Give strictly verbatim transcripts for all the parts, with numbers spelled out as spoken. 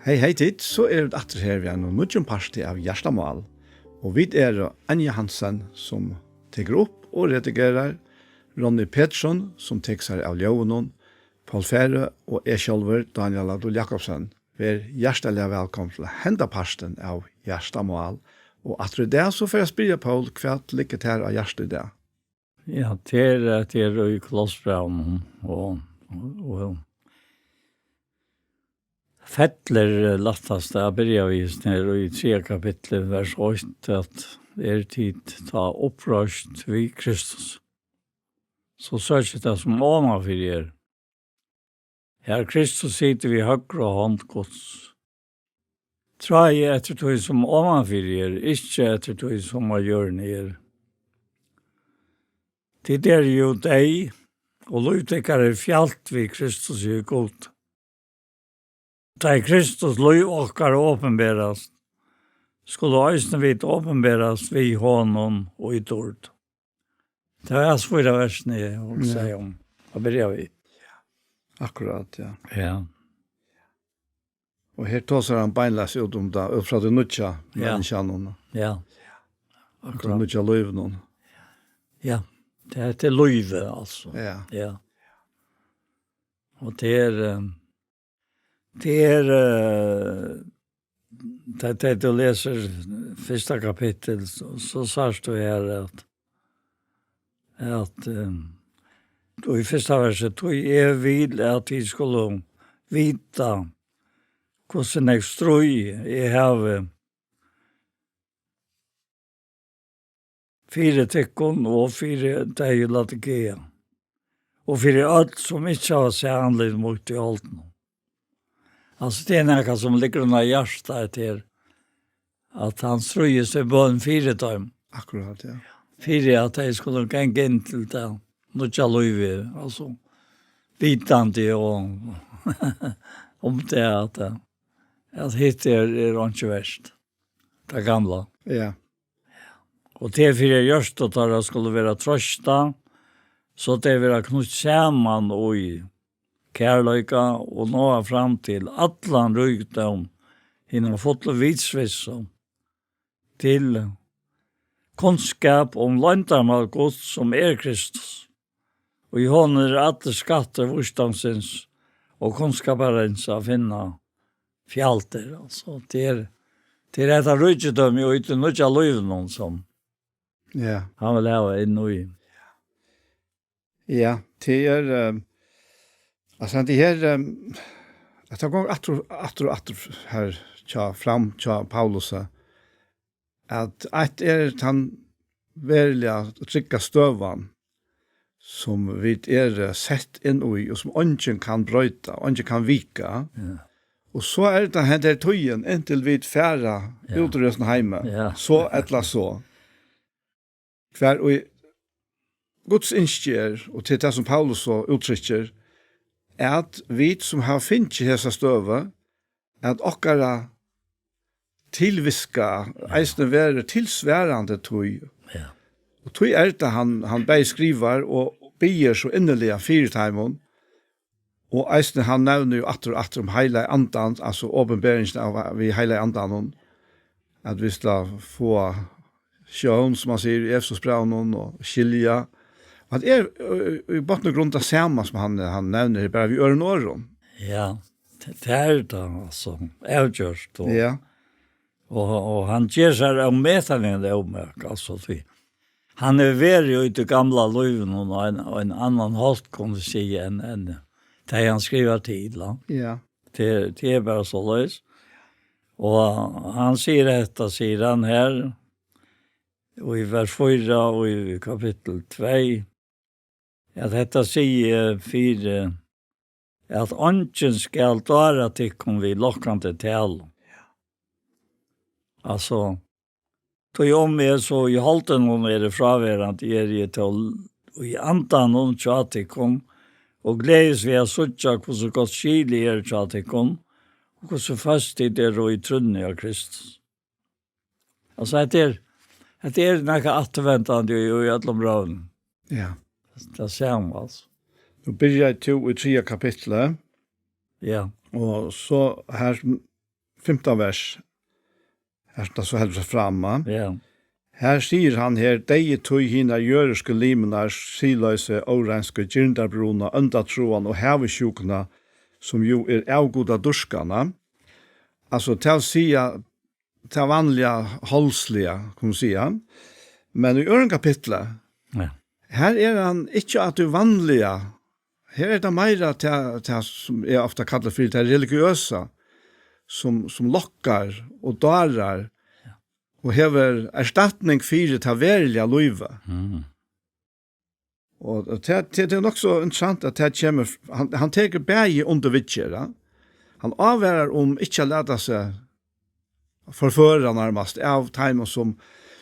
Hey, hey tit, so eru vit aftur her við einum nýggjum parti av Hjartamál. Og vit eru Anja Hansen, sum tekur upp og redigerar, Ronny Petersson, sum tekur sær av ljóðinum, Poul Færø og eg sjálvur, Dánjal á Dul Jakobsen. Ver hjartaliga vælkomin til henda partin av Hjartamál. Og aftur í dag, so fari eg at spyrja Poul, hvat liggur tær á hjarta í dag? Ja, tað er, tað er í Kolossebrævinum, og, og, og fellir, eh, lættast at byrja við, her í triðja kapitli, vers eitt, at er tit tá uppreist við Kristus, so søkið tað, sum omanfyri er, har Kristus situr við høgru hond Guds. Tráið eftir tí, sum omanfyri er, ikki eftir tí, sum á jørðini er. Tit eru jú deyð, og lív tykkara er fjalt við Kristus í Gud. Tá ið Kristus, lív okkara, opinberast, skulu eisini vit opinberast við honum í dýrd. Tað er so fýra versini, eg hugsaði um. At byrja við. Akkurát, ja. Ja. Og her tosar hann beinleiðis út um tað, út frá tí nýggja, ja, menniskjanum. Ja. Út frá akkurát, nýggja lívinum. Ja. Tað er til lívið, altso. Ja. Ja. Og tað er, eh, tað er, eh, tá, tá tú lesur fyrsta kapittul, so, so sært tú her at, at, eh, og í fyrsta versi, tí eg vil at tit skulu vita, hvussu nógv stríð eg havi fyri tykkum og fyri tey í Laodikea, og fyri øll, sum ikki hava sæð andlit mítt í holdinum. Altso, tað er nakað, sum liggur honum á hjarta, at her, at hann stríðist í bøn fyri teimum. Akkurát, ja. Fyri at tey skulu ganga inn til tað nýggja lívið, altso, vitandi og um tað at, at hitt er, er einki vert. Tað gamla. Ja. Og tað er fyri at hjørtu teirra skulu vera troystað, so tey verða knýtt saman í kærleika og náa fram til allan ríkdóm hinnar fullu vitsvissu, til kunnskap um loyndarmál Guds, sum er Kristus. Og í honum er allur skattur vísdómsins og kunnskaparins at finna, fjaldir. Altso, tað er, tað er hetta ríkidømi í tí nýggja lívinum, sum, ja, hann vil hava inn í. Ja, tað er, eh, altso, tað her, eh, at tað gongur aftur, aftur og aftur her hjá, fram hjá Paulusi, at eitt er tann veruliga trygga støðan, sum vit eru sett inn í, og sum eingin kann broyta, eingin kann vika. Ja. Og so er tað henda her tíðin, inntil vit fara, ja, út úr hesum heimi, ja, so ella so. Hvar í Guds ynski er, og til tað, sum Paulus so úttrykkir, at vit, sum hava fingið hesa støðu, at okkara tilviska, ja, eisini verður tilsvarandi tí. Ja. Og tí er tað, hann, hann bæði skrivar og biður so inniliga fyri teimum. Og eisini, hann nevnir jú aftur og aftur um Heilaga Andan, altso opinberingina av, við Heilaga Andanum, at vit skulu fáa sjón, sum hann sigur í Efesusbrævinum, og skilja. Og tað er, øh, í botn og grund tað sama sum hann, hann nevnir her, bara við øðrum orðum. Ja, tað, tað er tað, altso, avgjørt, og, ja, og, og hann ger sær ómetaligan ómak, altso, tí hann hevur verið í tí gamla lívinum á ein, á ein annan hátt, kunnu vit siga, enn, enn tey, hann skrivar til, ja. Ja. Tað, tað er bara soleiðis. Og hann sigur hetta, sigur hann her, og í vers fýra og í kapittul tvey, at hetta sigi eg fyri, at eingin skal dára tykkum við lokkandi talu. Altso, tí um eg so í holdinum eri fráverandi, eri eg tó í andanum hjá tykkum, og gleðist við at síggja, hvussu gott skil eg eri hjá tykkum, og hvussu føst tit eru í trúnni á Kristus. Altso, hetta er, hetta er nakað afturvendandi í, í øllum brævinum. Ja. Tað sama, altso. Nú byrjaði tú í triðja kapitli. Ja. Og so her, fimta vers, her sum tað so heldur seg fram, ja. Ja. Her sigur hann her: "Deyði tíð hinar jørðisku liminar, siðloysi, óreinsku, girndarbruna, óndatráan og havisjúkuna, sum jú er avgudadýrkan." Altso, tað vil siga, tað vanliga, holdsliga, kann man siga. Men í øðrum kapitli, ja, her er hann ikki á tí vanliga. Her er tað meira tað, tað sum eg ofta kalli fyri tað religiøsa, sum, sum lokkar og dárar, ja, og hevur erstatning fyri tað veruliga lívið. Mm. Og, og tað, tað, tað er nokk so interessant, at tað kemur, hann, hann tekur bæði undir viðgerð, ja. Hann ávarar um ikki at lata seg forføra nærmast av teimum, sum,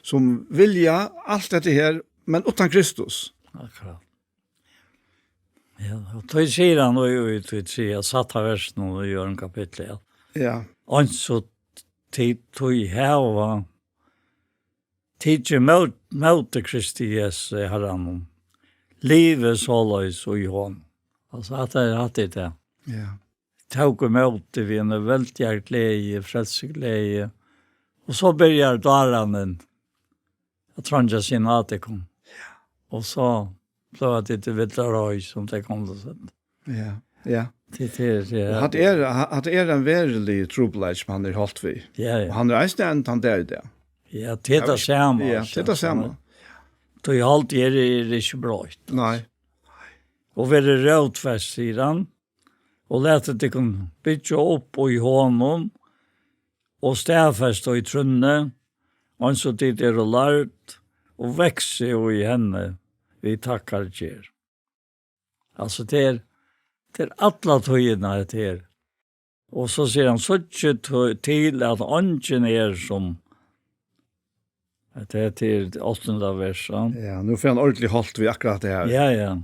sum vilja alt detta her, men uttan Kristus. Akkurát. Ja, og tí sigur hann, og, og, og, tí sigur, satt av versen, og í øðrum kapitli, ja. Ja. Eins og tí, tí hava tikið mót, móti Kristi Jesu, Harranum, livi soleiðis í honum. Altso, at tað er, at tað er tað. Ja. Tók ímóti við eini veldigari gleði, frelsugleði. Og so byrjar dáranin at treingja seg inn á tykkum. Ja. Og so blíva tit til villrar høy, sum tey kundu sett. Ja, ja. Tað, tað er, tað er Og hatta er, ha-, hatta er ein veruligur trupulleiki, sum hann er í holt við. Ja, ja. Og hann er eisini enn tann dag í dag. Ja, tað er tað sama, ja, altso, tað er tað sama. Tí holt er, er ikki broytt, altso. Nei. Og verið rótfest, sigur hann, og latið tykkum byggja upp í honum, og staðfest í trúnni, eins og tit eru lærd, og vaksið í henni við takkargerð. Altso, tað er, tað er alla tíðina, hetta her. Og so sigur hann: "Síggið tó-, til, at eingin er sum," hetta er til áttanda vers, ja. Ja, nú fer hann ordiliga í holt við akkurát tað her. Ja, ja.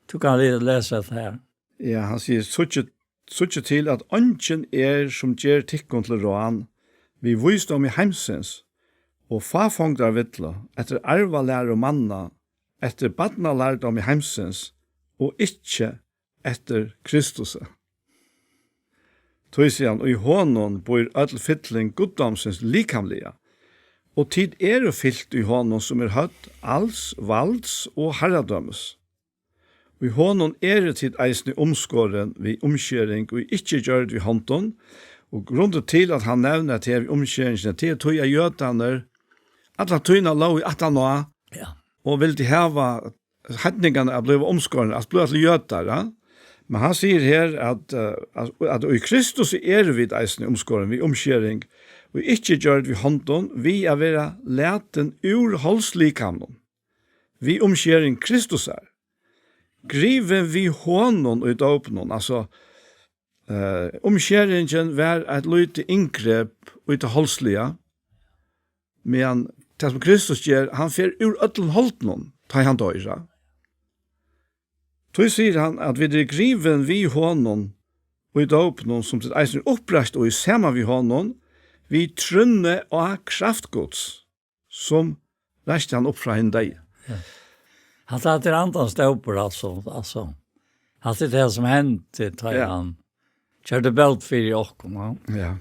Tú kanst le-, lesa tað her. Ja, hann sigur: "Síggið, síggið til, at eingin er, sum ger tykkum til rán við vísdómi heimsins og fáfongdarvillu, eftir arvalæru manna, eftir barnalærdómi heimsins og ikki eftir Kristusi." Tí sigur hann: "Í honum býr øll fylling guddómsins likamliga, og tit eru fylt í honum, sum er høvd als valds og harradømis. Í honum eru tit eisini umskorin við umskering, ið ikki er gjørd við hondum." Og grundin til, at hann nevnir, at her við umskeringini, tað er tí, at jødarnir alla tíðina lógu aftaná, ja, og vildu hava heidningarnar at blíva umskorin, at blíva til jødar, ja. Men hann sigur her, at, eh, at, at í Kristus eru vit eisini umskorin við umskering, og ikki gjørd við hondum, við at vera latin úr holdslikamum, við umskering Kristusar, grivin við honum í dópinum. Altso, eh, umskeringin var eitt lítið inngrep í tað holdsliga, meðan tað, sum Kristus ger, hann fer úr øllum holdinum, tá ið hann doyr, ja. Tí sigur hann, at vit eru grivin við honum í dópinum, sum tit eisini eru uppreisti í saman við honum, við trúnni á kraft Guds, sum reisti hann upp frá hinum deyðu. Ja. Hatta, hatta er andans dópur, altso, altso. Hatta er tað, sum hendi, tá, ja, hann gjørdi bót fyri okkum, ja. Ja.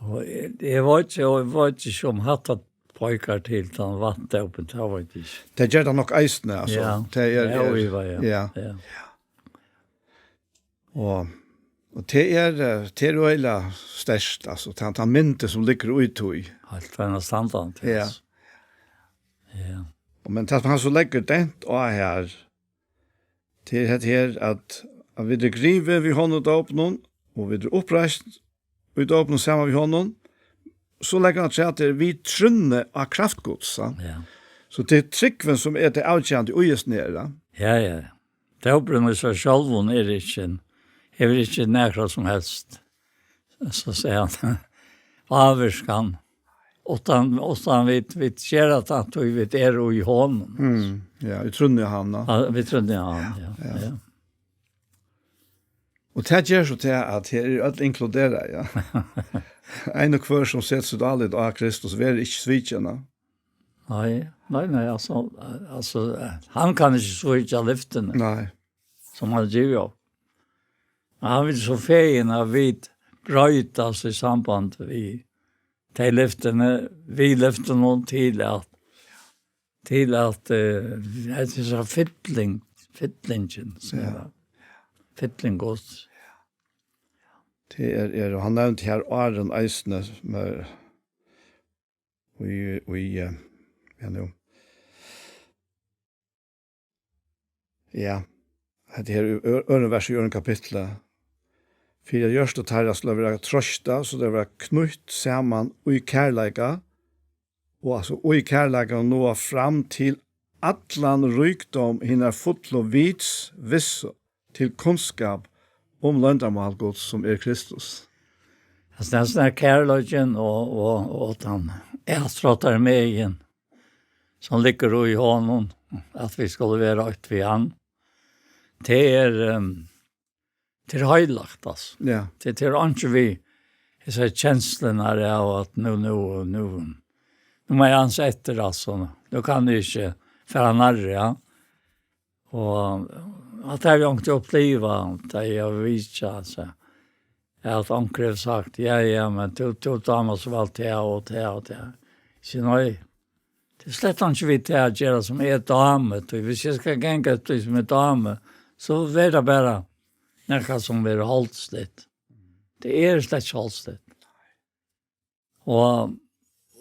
Og eg, eg veit ikki, og eg veit ikki, um hatta peikar til tann vatndópin, tað veit eg ikki. Tað ger tað nokk eisini, altso. Ja. Tað er, ja, er, ja, ja. Ja. Og, og tað er, eh, tað er øgiliga sterkt, altso, tann, tann myndin, sum liggur í tí. Heilt enastandandi, ja, altso. Ja. Og men tað, sum hann so leggur dent á her, tað er hetta her, at, at vit eru grivin við honum í dópinum, og vit eru uppreist í dópinum saman við honum, so leggur hann afturat her: við trúnni á kraft Guds, ja. Ja. So tað er trúgvin, sum er tað avgerandi í hesum her, ja. Ja, ja. Dópurin í sær sjálvum er ikki ein, hevur ikki nakra sum helst, so siga hann, ávirkan. Uttan, uttan vit, vit gera tað, tí vit eru í honum. Mm, ja, í trúnni á hann, ja. Ja, við trúnni á hann, ja. Ja. Ja. Og tað ger so tað, at her eru øll inkluderað, ja. Ein og hvør, sum setir sítt álit á Kristus, verður ikki svikin, ja. Nei, nei, nei, altso, altso, hann kann ikki svíkja lyftini. Nei. Sum hann gevur okkum. Men hann vil so fegin, at vit broytast í samband við tey lyftini, við lyftunum til at, til at, eh, hetta er so fylling, fyllingin, sum Ja. er fylling Guds. Tað er, er, og hann nevndi her áðrenn eisini, sum er, í, í, eh, ja, nú. Ja, hetta her er ø-, øðrum vers í øðrum kapitli. Fyri at hjørtu teirra skal vera troystað, so tey vera knýtt saman í kærleika, og altso í kærleika náa fram til allan ríkdóm hinar fullu vits vissu, til kunnskap um loyndarmál Guds, sum er Kristus. Altso, tað er sånn her kærleikin og, og, og tann atdráttarmegin, sum liggur í honum, at vit skulu vera eitt við hann. Tað er, ehm, tað er heilagt, altso. Ja. Tað, tað er einki við hesar kenslurnar av at nú, nú, nú, nú má eg ansa eftir, altso. Nú kann eg ikki fara nærri, ja. Og at eg onkuntíð uppliva, tá eg havi vitjað, altso, at onkur hevur sagt: "Ja, ja, men tú, tú dámar so væl tað og tað og tað." Eg sigi: "Nei, tað er slett ikki við tað at gera sum eg dámi, tí hvis eg skal ganga eftir tí sum eg dámi, so verður tað bara nakað sum verður holdsligt. Tað er slett ikki holdsligt." Og,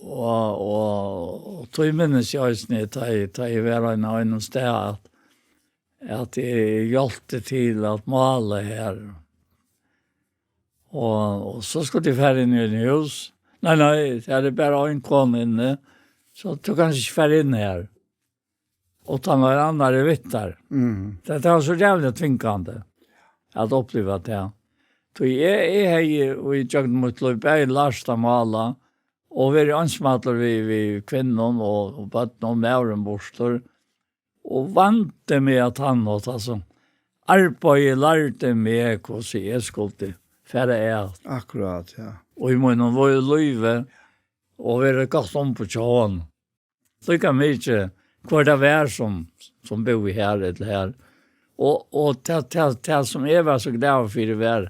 og, og, og tí minnist eg eisini, tá eg, tá eg var ein, einum stað, at, at eg hjálpti til at mála her. Og, og so skuldi eg fara inn í eini hús. Nei, nei, her er bara ein kona inni, so tú kanst ikki fara inn her. Uttan ein annar er við tær. Mm. Tað, tað var so jævliga tvingandi at uppliva tað. Tí eg, eg hevði í gjøgnum mítt lív bæði lært at mála og verið einsamallur við, við kvinnum og, og børnum og maðurin burtur. Og vandi meg at hann og tað sum arbeiði lærdi meg hvussu eg skuldi fara at. Akkurát, ja. Og í mínum lívi og vera eitt gott umboð hjá honum. Líka mikið hvør tað var sum, sum búði her ella her. Og, og tað, tað, tað sum eg var so glaður fyri var,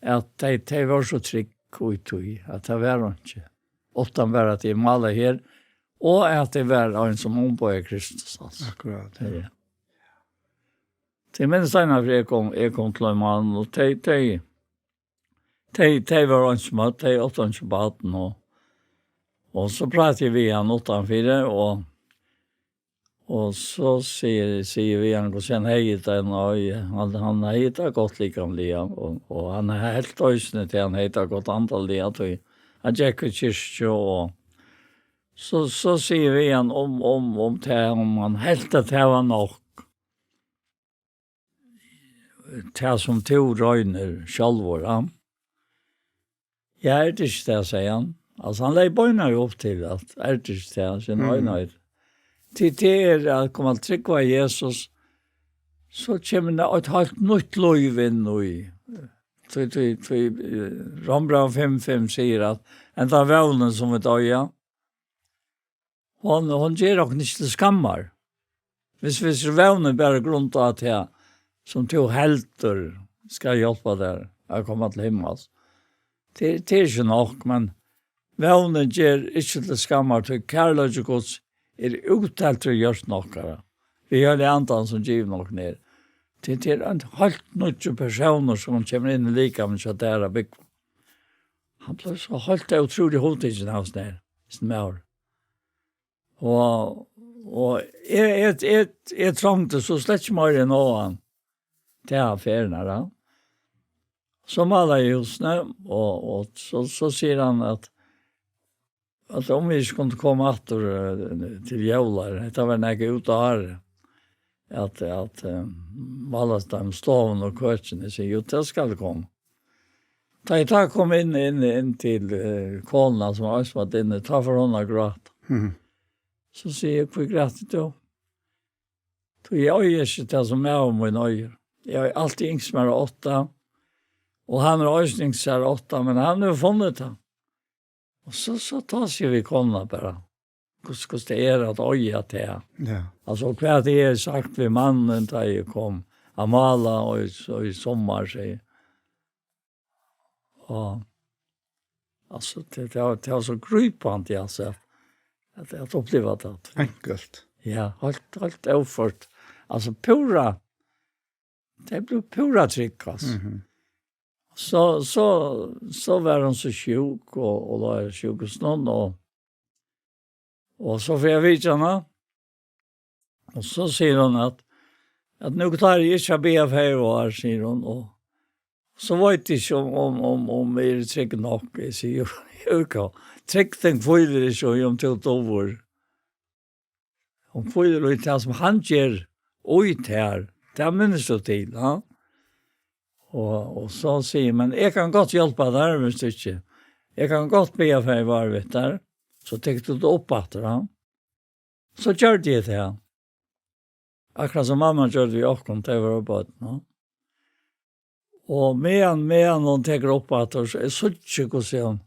at tey, tey vóru so trygg í tí, at tað var einki. Uttan bara at eg málaði her, og at eg var ein sum umboðaði Kristus, altso. Akkurát, ja. Ja. Tey minnast eina ferð eg kom, eg kom til ein mann, og tey, tey, tey, tey vóru einsamøll, tey áttu einki barn, og, og so prátaði eg við hann uttanfyri, og, og so sigur, sigi eg við hann, hvussu hann hevði tað, og hann, hann hevði tað gott likamliga, og, og hann helt eisini til hann hevði tað gott andaliga, tí hann gekk í kirkju, og so, so sigi eg við hann um, um, um tað, um hann helt at tað var nokk. Tað sum tú roynir sjálvur, ja. Ja, er tað ikki tað, segði hann. Altso, hann legði beinanvegin upp til at, er tað ikki tað, sum Mm. roynir. Tí tað er at koma at trúgva Jesus, so kemur tað eitt heilt nýtt lív inn í. Tí, tí, tí, eh, Rómbrævið fimm fimm sigur at, enda vónin sum vit eiga, hon, hon ger okkum ikki til skammar. Hvis, hvis vónin bara grundar á tað, sum tú heldur skal hjálpa tær at koma til himmals. Tað, tað er ikki nokk, men vónin ger ikki til skammar, tí kærleiki Guds er útteltur í hjørtum okkara. Við Heilaga Andanum, sum givin okkum er. Tað, tað er ein heilt nýggjur persónur, sum kemur inn í likamið hjá tær at búgva. Hann bleiv so heilt ótrúliga hugtikin av hesum her, hesin maður. Og, og eg, eg, eg, eg trongdi so slett ikki meira enn á hann. Tað er ferðin her, ja. So málaði eg húsini, og, og so, so sigur hann at, at um vit ikki kundu koma aftur, eh, til jóla, hetta var nakað út á árið, at, at, eh, mála teimum stovuna og køkini, eg sigi, jú, tað skal eg koma. Tá eg tá kom inn, inn, inn til, eh, konuna, sum var eisini inni, tá fór hon at gráta. Mhm. So sigi eg, hví grætur tú? Tí eg eigi ikki tað, sum maður mín eigur. Eg havi altíð ynskt mær at átta, og hann hevur eisini ynskt sær at átta, men hann hevur funnið tað. Og so, so tosi eg við konuna bara, hvussu, hvussu tað er at eiga tað. Ja. Altso, hvat eg hevði sagt við mannin, tá eg kom at mála, og í, og í summar, sigi eg. Og, altso, tað, tað var, tað var so grípandi, altso, at, at, at uppliva tað. Enkelt. Ja, heilt, heilt óført. Altso, púra, tað bleiv púra trygg, altso. Mhm. So, so, so var hon so sjúk, og, og lá í sjúkrahúsinum, og, og so fái eg vitja hana, og so sigur hon at, at nú klári eg ikki at biðja faðir vár, sigur hon, og so veit eg ikki um, um, um, um eg eri trygg nokk. Eg sigi, jú, jú, trygdin hvílir ikki í, um tú dugir. Hon hvílir í tað, sum hann ger í tær. Tað minnist tú til, ja? Og, og so sigur, men eg kann gott hjálpa tær, viss tú ikki. Eg kann gott biðja faðir vár við tær, so tekur tú tað upp aftur, ja? So gjørdi eg tað. Akkurát sum mamma gjørdi við okkum, tá eg var børn, ja. Og meðan, meðan hon tekur upp aftur, so eg síggi, hvussu hon,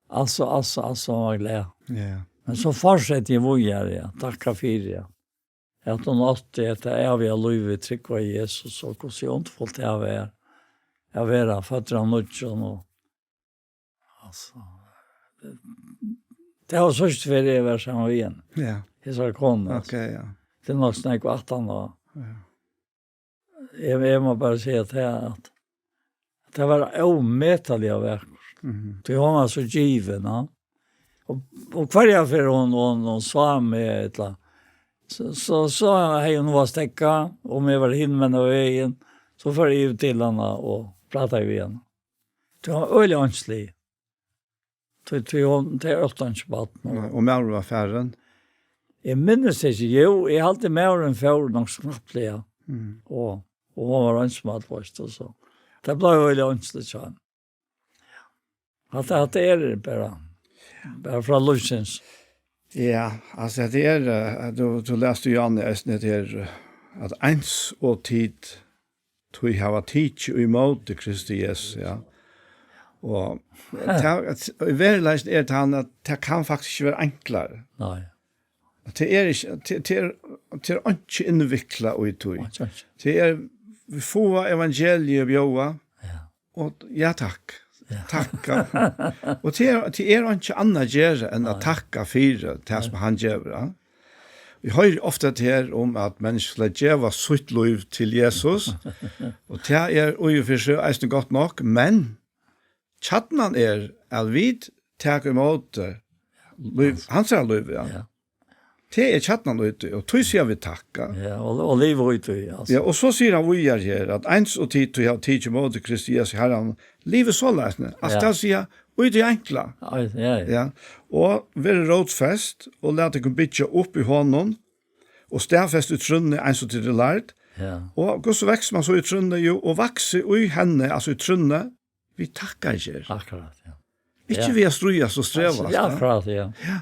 altso, altso, altso, hon var glað. Ja. Men so fortsetti eg víðari, ja, takka fyri, ja. At hon átti hetta æviga lívið, trúgva á Jesus, og hvussu undurfult tað var at vera føddur av nýggjum, og, altso, tað var síðstu ferð eg var saman við henni. Ja. Hesari konu, altso. Ok, ja. Tað er nokk snakk aftan á. Ja. Eg, eg má bara siga tað, at tað var ómetaliga vakurt. Mhm. Tí hon var so givin, ja. Og, og hvørja ferð hon, hon, hon sá meg, ella, so, so, so hevði hon hug at steðga, um eg var hinumegin vegin, so fór eg yvir til hana og prátaði við hana. Tí hon var øgiliga einslig. Tí, tí hon, tey áttu einki barn, og Nei, og maðurin var farin? Eg minnist ikki, jú, eg haldi, maðurin fór nokk so knappliga. Mm. Og, og hon var einsamøll, veitst tú, so. Tað bleiv øgiliga einsligt hjá henni. At, at tað er bara, bara frá lívsins. Ja, altso, tað er, eh, tú, tú lesi, Johan, eisini, tað er, eh, at eins og tit, tí hava tikið ímóti Kristi Jesu, ja. Og tað, at, í veruleikanum er tað hann, at tað kann faktiskt ikki vera enklari. Nei. At tað er ikki, tað, tað er, tað er einki innviklað í tí. Einki, einki. Tað er, vit fáa evangeliið at bjóða, Ja. og ja, takk. Ja. Takka. Og tað er, tað er einki annað at gera enn at Nei. takka fyri tað, Nei. sum hann gevur, ja. Vit hoyra ofta tað her um, at menniskju skulu geva sítt lív til Jesus, og tað er í og fyri seg eisini gott nokk, men kjarnin er, at vit taka ímóti lív, hansara lív, ja. Ja. Tað er kjarnin í tí, og tí siga vit takk, ja. Ja, og, og liva í tí, altso. Ja, og so sigur hann víðari her, at eins og tit, tí hava tikið ímóti Kristi Jesu Harran, livið soleiðis, ne? Altso, Ja. tað vil siga, í tí enkla. Ja, ja, ja. Ja. Og verið rótfest, og latið tykkum byggja upp í honum, og staðfest í trúnni, eins og tit eru lærd. Ja. Og hvussu veksur man so í trúnni? Jú, og vaksið í henni, altso í trúnni, við takkargerð. Akkurát, ja. Ikki Ja. við at stríðast og strevast, Ja, ja. akkurát, ja. Ja.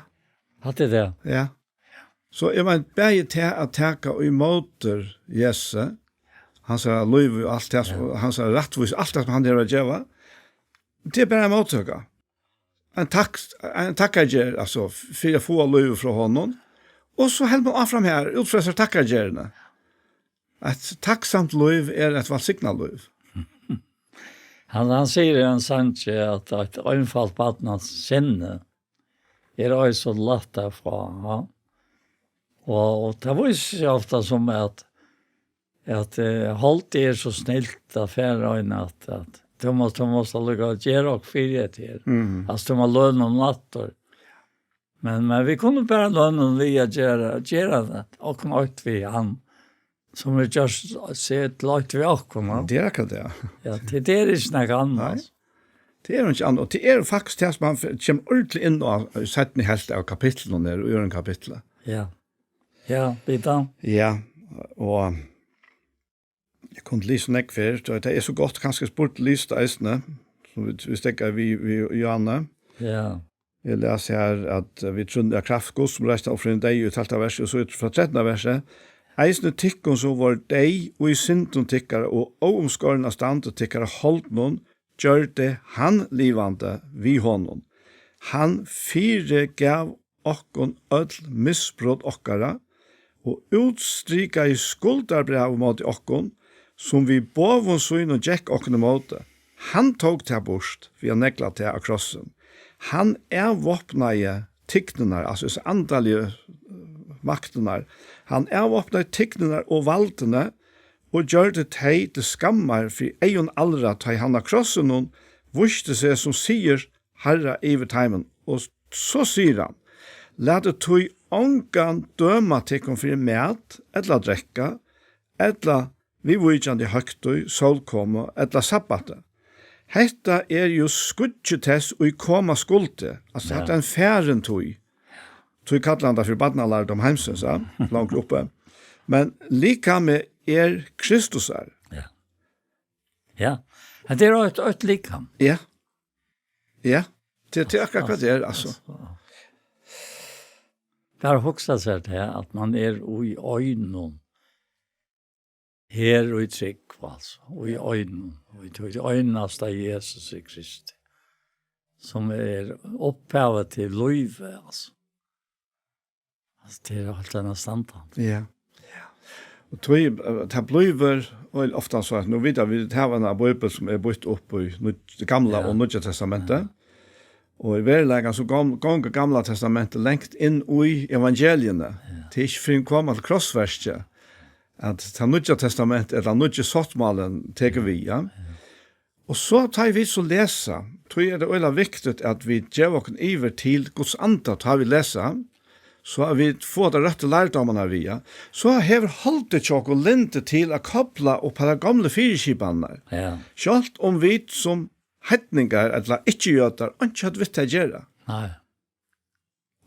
Hatta er tað. Ja. So eg meini, bæði tað at taka ímóti Jesu, hansara lív og alt tað sum, Ja. hansara rættvís, alt tað sum hann hevur at geva, tað er bara ein móttøka. Ein takk, ein takkargerð, altso, fyri at fáa lívið frá honum. Og so heldur man áfram her, út frá hesari takkargerðini. Eitt takksamt lív er eitt vælsignað lív. Hann, hann sigur í ein sangi, at eitt einfalt barn hans sinni er ei so lætt at fáa, ja. Og, og tað vísir seg ofta sum at, at, eh, holdið er so snilt at fara ein at, at tú mást, tú mást allíkavæl gera okkurt fyri hetta her. Mhm. Altso, tú mást løna honum aftur. Men, men vit kunnu bara løna honum við at gera, gera tað, okkum eitt við hann, sum er gjørt seg til eitt við okkum, ja. Tað er akkurát tað. Ja, tað, tað er ikki nakað annað, Nei. altso. Tað er ikki annað. Og tað er faktiskt tað sum hann f-, kemur ordiliga inn á í seinnu helvt av kapitlinum her, í øðrum kapitli. Ja. Ja, Peter. Ja, og eg kundi lisið nógv fyrr, so tað er so gott, kanska spurt list eisini, sum vit, vit steðga við, við Johanne. Ja. Eg las her, at vit trúðu á kraft Guds, sum reisti hann upp frá hinum deyðu, í tólvta versi, og so frá trettanda versi. Eisini tykkum, sum vóru deyð í syndum tykkara og óumskorin av standi tykkara holdnum, gjørdi hann livandi við honum. Hann fyrigav okkum øll misbrot okkara og útstrikaði skuldarbræv móti okkum, sum við boðum sínum gekk okkum ímóti. Hann tók tað burt við at negla tað á krossin. Hann avvápnaði tygnirnar, altso hesar andaligu, eh, maktirnar. Hann avvápnaði tygnirnar og valdini og gjørdi tey til skammar fyri eygum allra, tá ið hann á krossinum vísti seg sum sigur Harra yvir teimum. Og so sigur hann: "Latið tí ongan døma tykkum fyri mat ella drekka, ella viðvíkjandi høgtíð, sólkomu ella sabbati. Hetta er jú skýggj tess, ið koma skuldi." Altso, ja, hetta er ein farin tíð. Tí kallar hann tað fyri barnalærdóm heimsins, ja, langt uppi. Men likamið er Kristusar. Ja. Ja. Hetta er eitt, eitt likam. Ja. Ja. Tað, tað er akkurát hvat tað er, altso. Altso. Bara hugsa sær tað, at man er í einum. Her í trúgv, altso, í einum. Og í tí einasta Jesus er Kristi, sum er upphavið til lívið, altso. Altso, tað er alt annað standandi. Ja. Ja. Og tí, eh, tað blívur, og ofta so, at nú vita vit, at vit hava ein bíbel sum er býtt upp í nýggj-, gamla, ja, og nýggja testamentið. Ja. Og í veruleikanum so gong-, gongur Gamla Testamentið langt inn í evangeliini. Ja. Tað er ikki fyrr enn koma til krossverkið, at tað Nýggja Testamentið, ella nýggi sáttmálin, tekur við, ja. Ja. Og so tá ið vit so lesa, tí er tað øgiliga viktigt, at vit geva okkum yvir til Guds anda, tá vit lesa, so at vit fáa tær røttu lærdómarnar við, ja. So hevur holdið hjá okkum lyndi til at kopla upp á tær gomlu fyriskipanirnar. Ja. Sjálvt um vit sum heidningar ella ikki-jødar einki høvdu við tað at gera. Nei.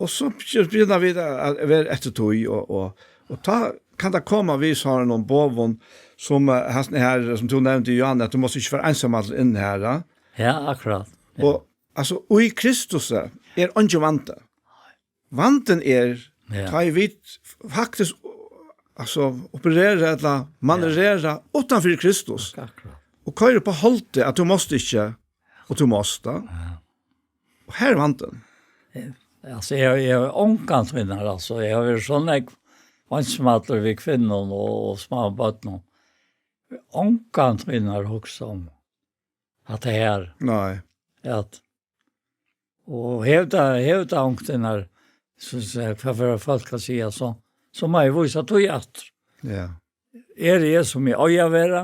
Og so byrja vit at, at vera eftir tí, og, og, og tá kann tað koma við sovorðnum boðum, sum, eh, hasin her, sum tú nevndi, Johan, at tú mást ikki fara einsamallur inn her, ja. Ja, akkurát. Ja. Og, altso, í Kristus er eingin vandi. Vandin er, ja, tá ið vit faktiskt, altso, operera ella manøvrera uttan fyri Kristus. Ak-, akkurát. Og koyra upp á holdið at tú mást ikki, og tú mást, ja. Ja. Og her er vandin. Eh, altso, eg, eg havi ongantíð, altso, eg havi verið so nógv einsamallur við kvinnum og, og smáum børnum. Ongantíð hugsað um at tað her. Nei. At, og hevur tað, hevur tað onkuntíð, so, so, hvat fara fólk at siga, so, so má eg vísa tí aftur. Ja. Eri eg sum eg eigi at vera,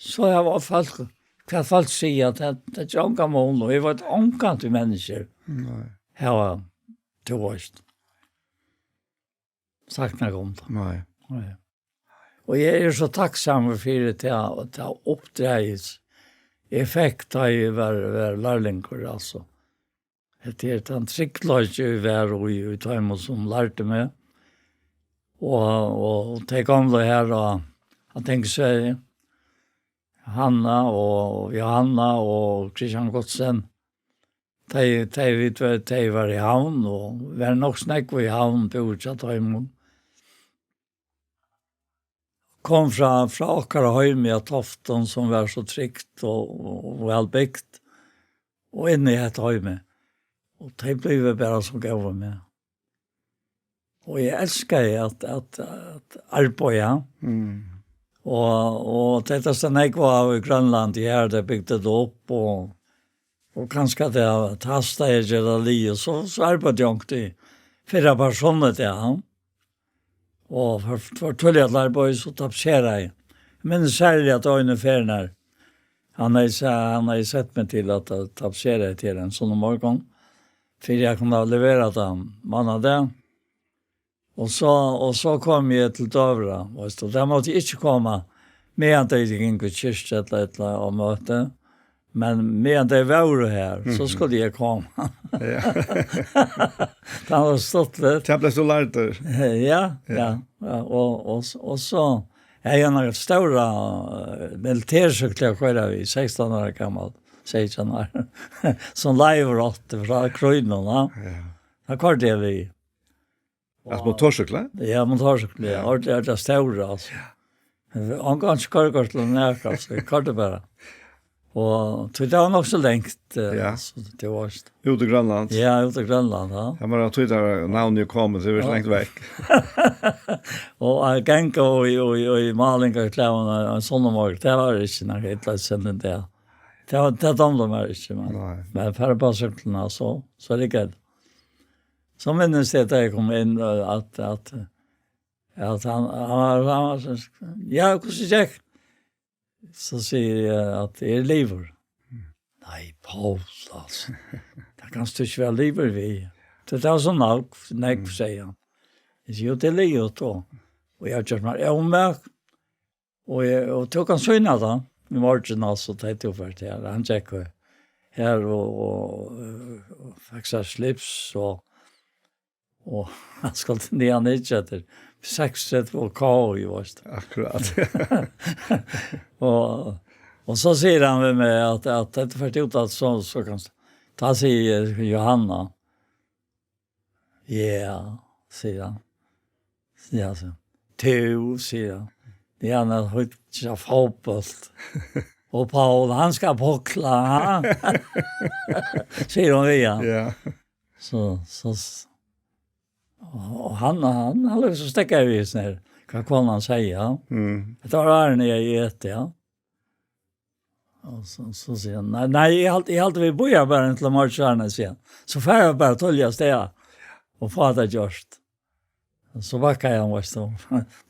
so hava fólk, hvat fólk siga, tað, tað ger ongan mun, og eg veit ongantíð, menniskjur, nei, hava, tú veist, sagt nakað um tað. Nei. Nei. Og eg eri so takksamur fyri tað, tað uppdragið eg fekk, tá eg var, var lærlingur, altso. Hetta er tann tryggleiki, eg var í, í teimum sum lærdu meg. Og, og tey gomlu her á, á Tingsvegi, Hanna og Johanna og Christian Gottsen, tey, tey, vit var, tey var í Havn, og var nokk so nógv í Havn, búði hjá teimum. Kom frá, frá okkara heimi á Toftum, sum var so trygt og, og, og væl bygt, og inn í hetta heimið. Og tey blivu bara so góð við meg. Og eg elskaði at, at, at arbeiða. Mm. Og, og tey, tað stóð nógv av í Grønlandi, her tey bygdu tað upp, og, og kanska tað, tað hastaði at gera tað liðugt, so, so arbeiddi eg onkuntíð fyrr á persónliga, ja. Og for, for tíðliga til arbeiðis, so tapetseraði eg. Eg minnist serliga at eina ferð, hann hevði sa-, hann hevði sett meg til at, at tapetsera til ein sunnudag morgun, fyri eg kundi levera tað mánadag. Og so, og so kom eg til døgurða, veitst tú, tað mátti eg ikki koma, meðan tey gingu í kirkju ella, ella á møti. Men meðan tey vóru her, so, mhm, skuldi eg koma. Ja. Tað var stuttligt. Tað bleiv tú lærdur. Ja, ja, ja. Ja, og, og, og so, eg hevði eina stóra, eh, militersúkklu at koyra við, sekstan ára gamal, seytjan ára, sum Leivur átti frá krígnum, ja. Ja. Tað koyrdi eg við. Altso motorsúkklu? Ja, motorsúkklu, ja. Ja. Ordiliga, ordiliga stóra, altso. Ja. Eg havi einki koyrikort til nakað, so eg koyrdi bara. Og tí tað var nokk so langt, eh, ja, so tað var... Út í Grønland? Ja, út í Grønland, ja. Ja, men tað var tí tað var navnið kom, so tað var, ja, langt vekk. Og at ganga og, og, og í málingarklæðum, ein sunnudag morgun, tað var ikki nakað illa sett inn tað. tað, tað dámdi mær ikki, men, Nei. men fara upp á súkkluna, so, so er tað gott. So minnist eg, tá eg kom inn, at, at, at hann, hann var, hann var so, «Ja, hvussu gekk?» So sigi eg at eg eri liðugur. «Nei, Poul, altso, tað kanst tú ikki vera liðugur við. Tú ert so nógv, nógv», Mm. segði hann. Eg sigi, «Jú, tað er liðugt, og, og eg havi gjørt mær ómak, og eg, og tú kanst sýna tað í morgin, altso, tá tú fert her.» Hann gekk og, her og, og, og fekk sær slips, og, og hann skuldi niðan ikki eftir seks tretivu og K, jú, veitst. Akkurát. Og, og so sigur hann við meg at, at, at fert út at so, so kanst, tá sigur Jóhanna, «Ja», sigur hann. Ja, so, «Tú», sigur hann. «Ja, hann hugsa fótbólt. Og Poul, hann skal pukla, ha?» Sigur hon við hann. Ja. So, so, s-, og, og hann, hann, hann hevur so steðgað við sånn her, hvat konan sigur, ja. Mm. Hetta var áðrenn eg, eg æt, ja. Og so, so sigur hann, «Nei, nei, eg haldi, eg haldi, vit bíða bara inntil morgin», sigur hann. «So fara vit bara tíðliga avstað og fáa tað gjørt.» So bakkaði hann, veitst tú.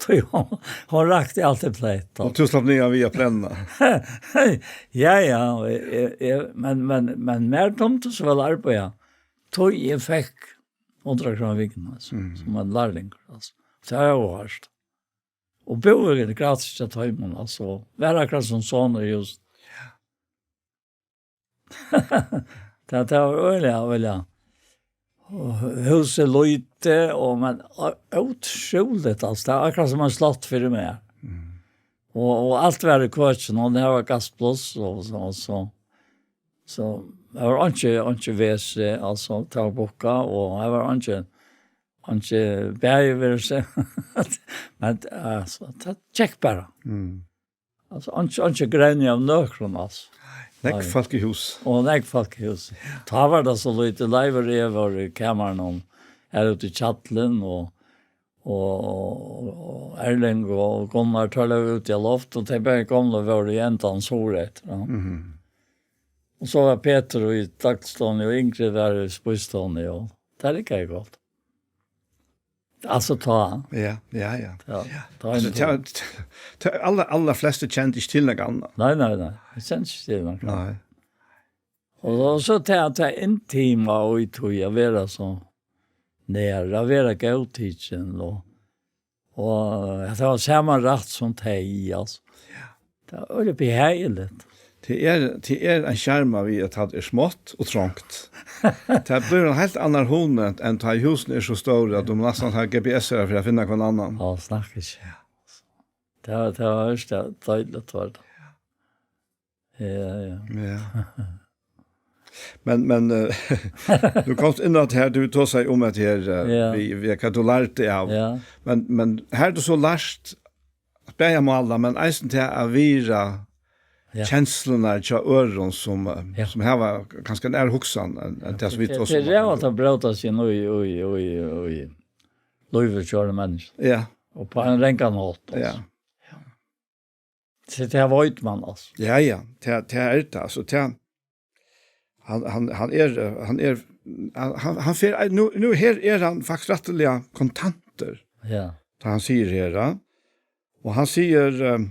Tí hon, hon rakti altíð plett, Og tú slapp niðan við at plenna. Ja, ja, og eg, eg, eg, men, men, men mær dámdi so væl at arbeiða. Tí eg fekk hundrað krónur um vikuna, altso, Mm. sum ein lærlingur, altso. Tað var óhørt. Og búði gratis hjá teimum, altso. Var akkurát sum sonur í hús. Tað, tað var øgiliga, øgiliga. Og húsið lítið, og, men ó-, ótrúligt, altso. Tað var akkurát sum eitt slott fyri meg. Mm. Og, og alt var í køkinum, og har var gaspláss, og so, og so. So, har var einki, einki vesi, altso, tað var bukkað, og har var einki, einki baðivesi. Men, altso, tað gekk bara. Mm. Altso, einki, einki grenja av nøkrum, altso. Nógv Nei. fólk í hús. Og nógv fólk í hús. Tá var tað so lítið, Leivur og eg vóru í kamarinum, her úti í kjallaranum, og, og, og, og Erling og Gunnar, teir lógu úti á loft, og tey bæði gomlu vóru í endanum suðureftir, ja. Mhm. Og so var Petur í dagstovuni, og Ingrid var í spísistovuni, og tað riggaði gott. Altso, tá. Ja, ja, ja. Ja, tá Altso, er tað, tað, allar, allar flestu kendu ikki til nakað annað. Nei, nei, nei. Eg kendi ikki til nakað. Nei. Og, og so tað, tað intima og í tí at vera so nær, at vera góðtikin og, og at hava sama rætt sum tey, altso. Ja. Tað var øgiliga behagligt. Tað er, tað er ein sjarma við, at tað er smátt og trongt. Tað blívur ein heilt annar hugni enn, enn tá ið húsini eru so stór, at tú næstan hevur G P S fyri at finna hvønn annan. Ja, snakk ikki. Tað, tað var, veitst tú, deiligt var tað. Ja, ja. Ja. Men, men, eh, tú komst inn á tað her, tú tosaði um at her, eh, Ja. við, við hvat tú lærdi av. Ja. Men, men har tú so lært at bæði mála, men eisini til at virða Ja. kenslurnar hjá øðrum sum, eh, Ja. sum hava kanska ein aðra hugsan enn, enn tað sum vit Tað, tosa tað um er akkurát. At bróta seg inn í, í, í, í lívið hjá øðrum menniskjum. Ja. Og á ein rangan hátt, altso. Ja. So tað veit man, altso. Ja, ja, tað, tað er tað, altso, tað, hann, hann, hann er, eh, hann er, hann, hann, hann fer, eh, nú, nú her er hann faktiskt rættiliga kontantur, Ja. tá hann sigur her, ja. Og hann sigur, eh,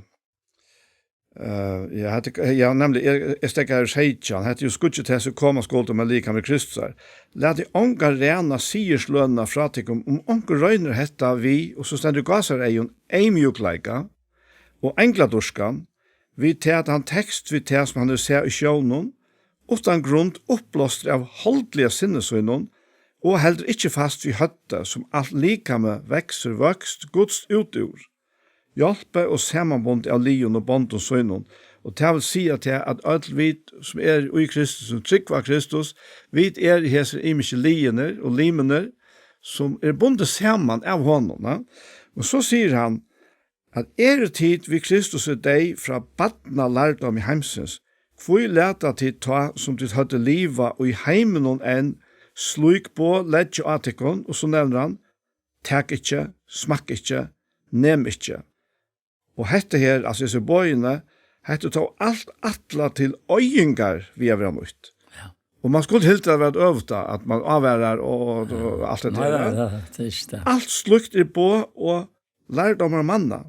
eh, ja, hetta, ja, nemliga, eg, eg steðgaði her seytjan, hetta er jú skýggj tess, ið koma skuldi, men likami Kristusar. Latið ongan ræna sigurslønina frá tykkum, um onkur roynir hetta við, og so stendur í gásareygum, eyðmjúkleika og eingladýrkan, við tað, at hann tekst við tað, sum hann hevur sæð í sjónum, uttan grund uppblástur av holdliga sinni sínum, og heldur ikki fast við høvdið, sum alt likami veksur vøkst Guds út úr, hjálpað og samanbundið av liðum og bondum sínum, og tað vil siga tað, at øll vit, sum eru í Kristus, sum trúgva á Kristus, vit eru hesir ymisku liðirnir og limirnir, sum eru bundin saman av honum, ja? Og so sigur hann, at eru tit við Kristus deyð frá barnalærdómi heimsins, hví lata tit tá, sum tit høvdu livað í heiminum enn, slík boð leggja á tykkum, og so nevnir hann, tak ikki, smakk ikki, nem ikki. Og hetta her, altso hesi boðini, Hetta er tó alt ætlað til oyðingar við at vera nýtt. Ja. Og man skuldi heldur vera øvugt, at man ávarar og, og, og alt det Nei, der. nei, nei, det er ikke det. Alt slíkt er boð og lærdómur manna.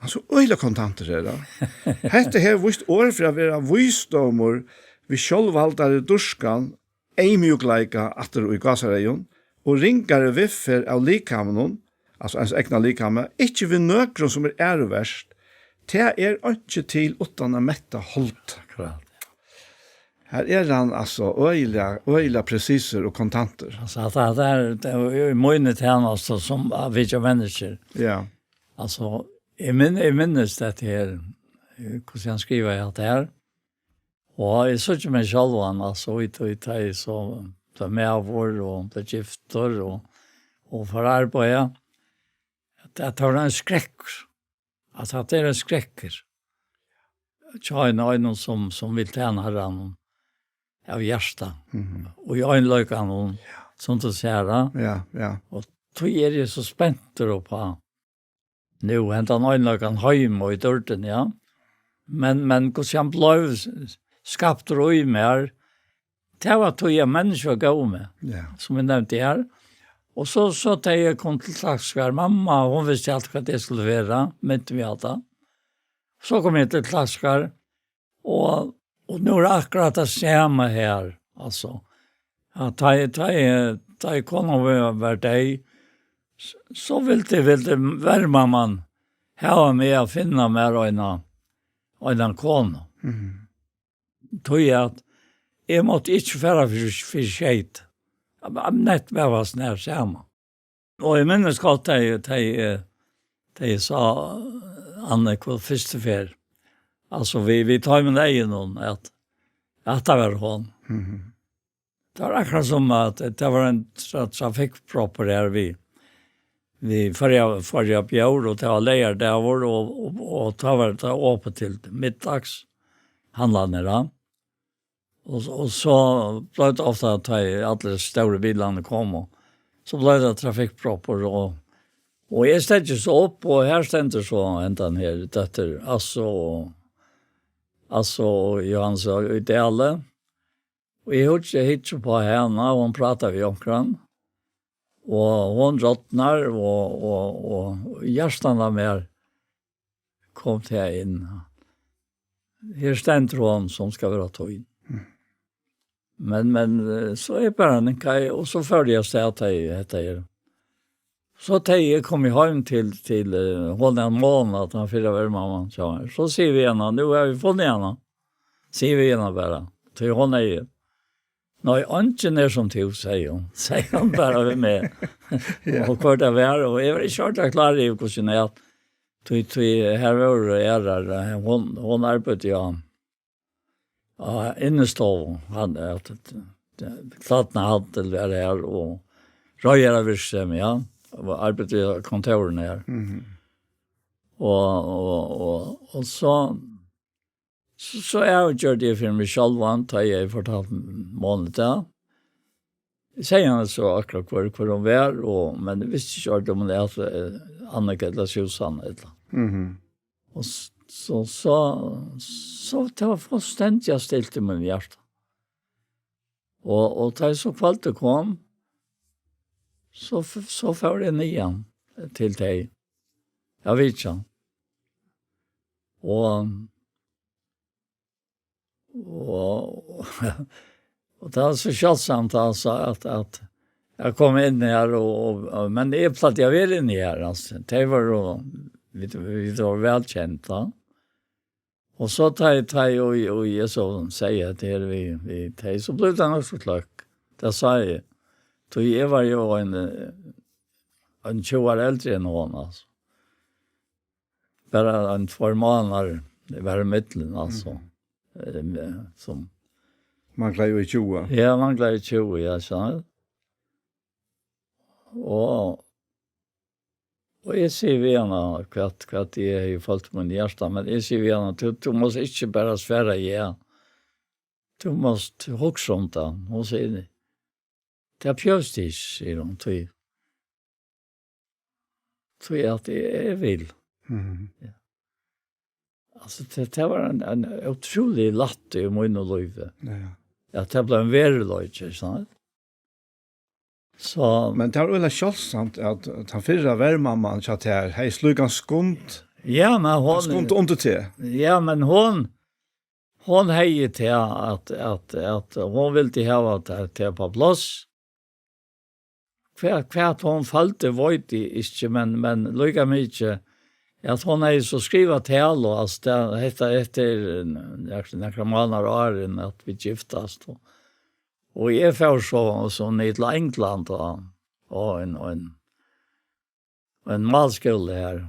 Hann er so øgiliga kontantur, er hann. Hetta her víst orð fyri at vera vísdómur við sjálvhaldari dýrskan, eyðmjúkleika, aftur í gásareygum, og ringari viðferð av likaminum, altso ens egna likami, ikki við nøkrum sum er æruverst, tað er einki til uttan at metta hold. Akkurát. Her er hann altso øgiliga, øgiliga presisur og kontantur. Altso, at det er, det er jo i mine tjenester som er vi ikke mennesker. Ja. Altso, jeg min-, jeg minnes dette her, eh, hvordan han skriver alt det her. Og jeg så ikke meg selv, han, altso, i, i, i, så, så med vår, og det gifter, og, og for arbeid, ja. At, at det var en skrekk. Altso, at det er en skrekk. Tja, en, en som, som vil tjene Herren av hjertet. Mhm. Og i øyenløkene, og Ja. sånt å se, da. Ja, ja. Og tog er jeg så spent der oppe. Nå, hentet han øyenløkene hjemme og i dørten, ja. Men, men hvordan han ble s-, skapt og i mer, det var tog jeg mennesker gav med, Ja. som jeg nevnte her. Og så, så da jeg kom til Klaksvær, mamma, hun visste alt hva det skulle være, mente vi alt da. Så kom jeg til Klaksvær, og, og nå er det akkurat det samme her, altso. Ja, da jeg, da jeg, da jeg kom over å være deg, så, så ville det, ville det være mammaen her og med å finne mer enn en, enn en kone. Mhm. Tog jeg at jeg måtte ikke være for, for skjeit. Jeg var nett med hva sånn her samme. Og jeg minnes godt, da jeg, da jeg, da jeg sa Anne, hvor første fer. Altso, vi, vi tar med deg inn, at, at det var hun. Mhm. Det var akkurat som at det var en tra-, trafikkpropp her, vi, vi førja, førja bjør, og det var leir der, og, og, og, og det var det åpent til middags, handlene da. Og, og så ble det ofte at de, alle store bilene kom, og så ble det trafikkpropper, og, og jeg steg så opp, og her stender så en den her, dette, altså, og, altså, og Johannes og Ideale. Og jeg hørte, jeg hittet på henne, og hun pratet vi omkring. Og hun rådner, og, og, og hjertet av meg kom til henne inn. Her stender hun som skal være tøyen. Mm. Men, men, eh, så er bare en kaj, og så følger jeg sted at jeg heter her. Så da jeg kom hjem til, til, eh, hun en måned, at han fyller vel mamma, så, så sier vi henne, nå har vi funnet henne. Sier vi henne bare. Til hun er jo. Nei, ikke nær som til, sier hun. Sier hun bare ved meg. Ja. Og hva det var, og jeg var ikke helt klar i hvordan jeg er. Tog, tog, her var det er der, hun, hun arbeidet, ja. Ja, innestå, han er at, platna handel er her, og røyere virksomhet, ja. Og arbeidet i kontorene her. Mhm. Og, og, og, og så, så, så er jo gjør det for meg selv, han tar jeg fortalt måned til. Jeg sier han så akkurat hvor, hvor hun var, og, men jeg visste ikke om det er, eh, Annika eller Susanne eller. Mhm. Og s-, så, så, så det var fullstendig stilt i min hjerte. Og, og da jeg så kvalitet kom, så, f-, så får jeg ned igjen til deg. Jeg vet ikke. Og, og, og det var så kjølsomt, altså, at, at jeg kom inn her, og, og, og, men jeg platt, jeg vil inn her, altså. Det var jo, vi, vi var velkjent, da. Og så tar jeg, tar jeg, og, og jeg så sier at det er vi, vi tar, så ble det nok så kløkk. Det sa jeg. Så jeg var jo en, eh, en tjue år eldre enn hun, altså. Bare en två måneder, det var i midten, altså. Mhm. Eh, med, som Mangler jo i tjue. Ja, mangler i tjue, ja, skjønner du. Og, og jeg sier vi henne, hva, hva jeg har følt i min hjerte, men jeg sier vi henne, du, du må ikke bare svare ja. Du må huske om det. Hun sier, det er pjøstis, sier hun, tog. Tog jeg at jeg, jeg vil. Mhm. Ja. Altso, tað, tað var ein, ein ótrúlig lætti í mínum lívi. Ja, ja. At tað bleiv ein veruleiki, ikki sant? So Men tað var øgiliga sjáldsamt, at, at tann fyrra vermamman hjá tær hevði slíkan skund, ja, men hon skund undir teg. Ja, men hon, hon hevði tað at, at, at hon vildi hava tað, tað á pláss. Hvat, hvat hon føldi, veit eg ikki, men, men líka mikið, at hon hevði so skrivað talu, altso, tað, hetta, hetta er nakrar, nakrar mánaðir áðrenn at vit giftust, og, og eg fór so, so niður til England, og, og ein, ein, ein málskúla har,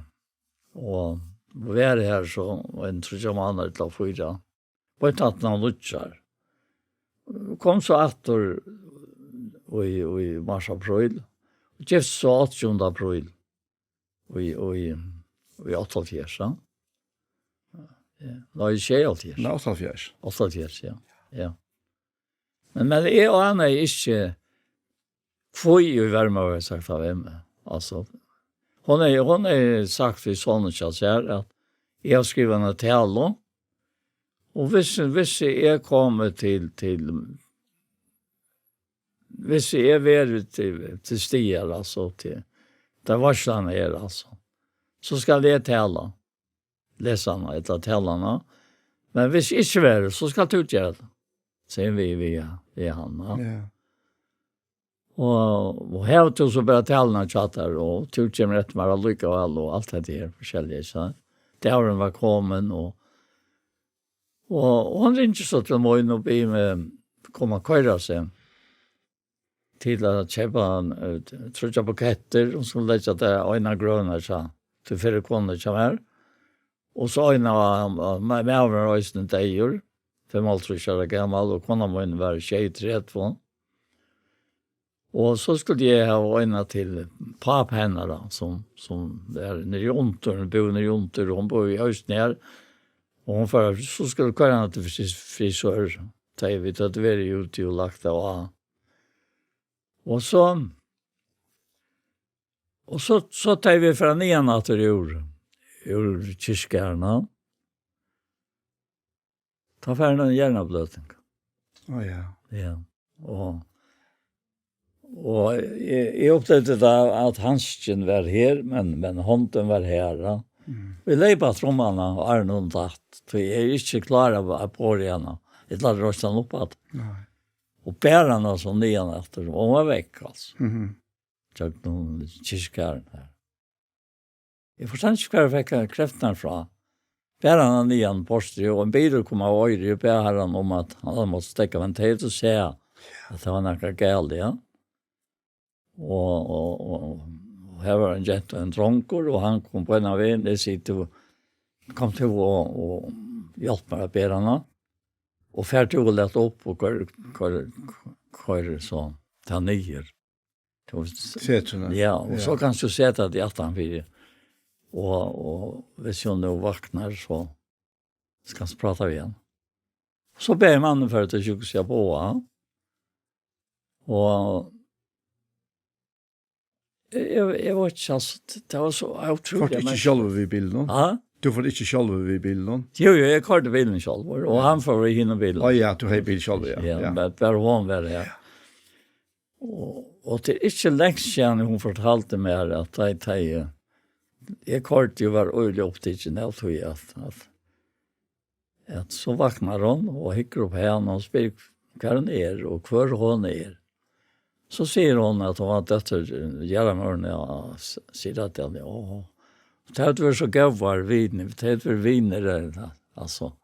og var har so ein tríggjar mánaðir til fýra. Beint aftan á nýggjár. Kom so aftur í, í mars, apríl. Og giftust so átjanda apríl í, í, í áttaoghálvfjerðs, ja. Ja. Nei, sjeyoghálvfjerðs. Nei, áttaoghálvfjerðs. Áttaoghálvfjerðs, ja. Ja. Men, men eg anaði ikki, hví í verma var sagt av Emmu. Altso, hon er, hon er sagt við sonin hjá sær, at eg havi skrivað eina talu, og hvis, hvis eg komi til, til, hvis eg verði til, til staðar, altso, til, tá veitslan er, altso, so skal eg tala, lesa hana, ella tala hana. Men hvis ikki verður, so skal tú gera tað, sigur vit, við, við hann, ja. Ja. Og, og hevur tú so bara taluna hjá tær, og tú kemur eftir mær allíkavæl, og alt hetta her, forskelliga, so. Dagurin var komin, og, og, og hon ringir so til mín og biður meg koma og koyra seg til at keypa, eh, tríggjar bukettir, og so leggja tær eina grøna, so, til fyrru konuna hjá mær. Og so eina, eh, ma-, maðurin var eisini deyður, fimmoghálvtrýss ára gamal, og kona mín var sjeyogtretivu. Og so skuldi eg hava eina til pápa hennara, sum, sum er niðri undir, hon búði niðri undir, og hon búði í Høsnær. Og hon fór, so skuldi koyra hana til fris-, frisør. Tá ið vit høvdu verið úti og lagt av á. Og so, og so, so tá ið vit fara niðan aftur úr, úr kirkjugarðinum, tá fær hon eina hjernabløðing. Á, ja. Ja. Og, og eg, eg upplivdi tað, at handskin var her, men, men hondin var her, ja. Mm. Vit leypa aftur um hana, og Arne, hon datt. Tí eg er ikki klár at, at bera hana. Eg klári at reisa hana upp aftur. Nei. Og ber hana so niðan aftur, og hon var vekk, altso. Mhm. Gjøgnum kirkjugarðin her. Eg forstår ikki, hvar eg fekk kreftirnar frá. Ber hana niðan portrið, og ein bilur kom av Oyri, og bað harran um, at hann hevði mátt steðga, men tey høvdu sæð, at tað var nakað galið, ja. Og, og, og, og her var ein genta og ein drongur, og hann kom beinan vegin, eg sigi, tú, kom tú og, og hjálp mær at bera hana. Og far tú og lat upp og koyr, koyr, koyr so tað niður. Tú veist, setruna. Ja, og so kanst tú seta teg aftan fyri. Og, og hvis hon nú vaknar, so skal hon prata við hann. So bað eg mannin fara til sjúkrahúsið at boða. Og eg, eg, eg var ikki, altso, tað var so ótrúligt. Fórt ikki sjálvur við bilinum? Ha? Tú fórt ikki sjálvur við bilinum? Jú, jú, eg koyrdi bilin sjálvur, og hann fór í hinum bilinum. Á ja, tú hevði bil sjálvur, ja. Ja, ja. Bara, bara hon var her. Ja. Og, og tað er ikki langt síðan hon fortaldi mær, at tey, tey, eg koyrdi og var øgiliga upptikin av tí, at, at, at so vaknar hon og hyggur upp á hana og spyr, hvar hon er og hvør hon er. So sigur hon, at hon var dóttir, eh, jarðarmóðurin, ja, s-, sigur at, ja, og tey høvdu verið so góðar vinir, tey høvdu verið vinir, eh, altso,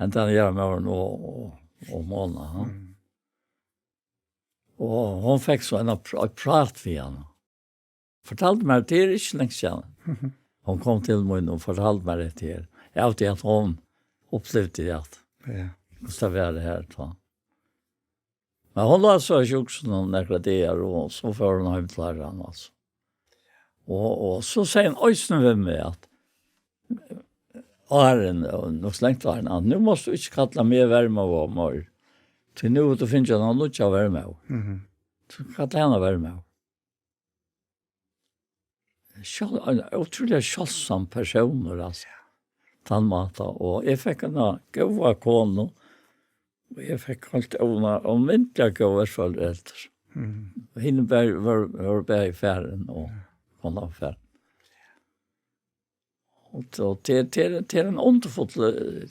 hendan jarðarmóðurin og, og, og Mona, ha? Mm. Og hon fekk so eina pr-, eitt prát við hana. Fortaldi mær, tað er ikki langt síðan. Mhm. Hon kom til mín og fortaldi mær hetta her. Eg haldi, at hon upplivdi at, ja, hvussu tað var her, tá. Men hon lá so í sjúkrahúsinum nakrar dagar, og so fór hon heim til harran, altso. Og, og so segði hon eisini við meg, at áðrenn, og nokk so langt áðrenn, at nú mást tú ikki kalla meg Verma meir. Tí nú hevur tú fingið eina nýggja vermóður. Mhm. So kalla hana Verma. Sjálv-, ein ótrúliga sjáldsamur persónur, altso. Ja. tann máta, og eg fekk eina góða konu, og eg fekk heilt óna-, ómetaliga góðar foreldur. Mm. Og hini bæði vóru, vóru bæði farin, og konan var farin. Og, og til, til, til ein undurfull, eh,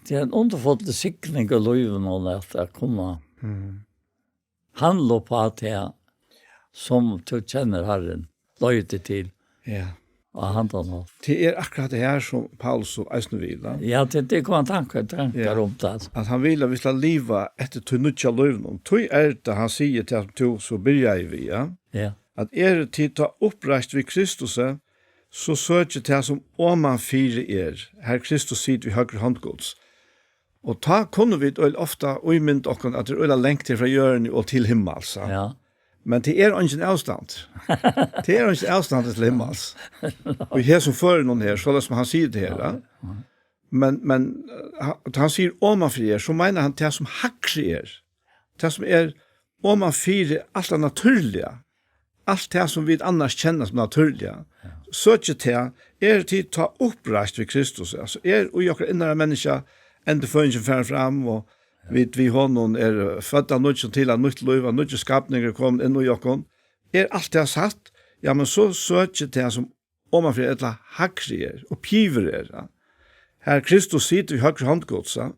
til ein undurfull signing í lívinum at, at kunna Mm. handla upp á tað, sum tú kennir Harrin, leiðir teg til Ja. á handan hátt. Tað er akkurát tað her, sum Paulus so eisini vil, va? Ja, tað, tað kom ein tanki, tankar Ja. um tað. At hann vil, at vit skal liva eftir tí nýggja lívinum. Tí er tað, hann sigur, tað sum tú so byrjaði við, ja? Ja. At eru tit tá uppreist við Kristusi, so søkið tað, sum omanfyri er, har Kristus situr við høgru hond Guds. Og tá kunnu vit øll ofta ímynda okkum, at tað er øll langt her frá jørðini og til himmals, ja. Ja. Men tað er eingin avstand. Tað er eingin avstand til himmals. Og her sum førir hon her, so sum hann sigur tað her, ja. Men, men, eh, hann, hann sigur omanfyri er, so meinar hann tað sum hægri er. Tað sum er omanfyri alt tað natúrliga. Alt tað sum vit annars kenna sum natúrliga. Ja. Søkið tað, eru tit tá uppreist við Kristus. Altso, er í okkara innara menniskja endurføðingin farin fram, og vit við honum eru fødd av nýggjum til eitt nýtt lív, ein nýggjur skapningur er komin inn í okkum. Er alt tað satt? Ja, men so søkið tað sum omanfyri ella hægri er, uppi yvir er, ja. Har Kristus situr við høgru hond Guds, ja.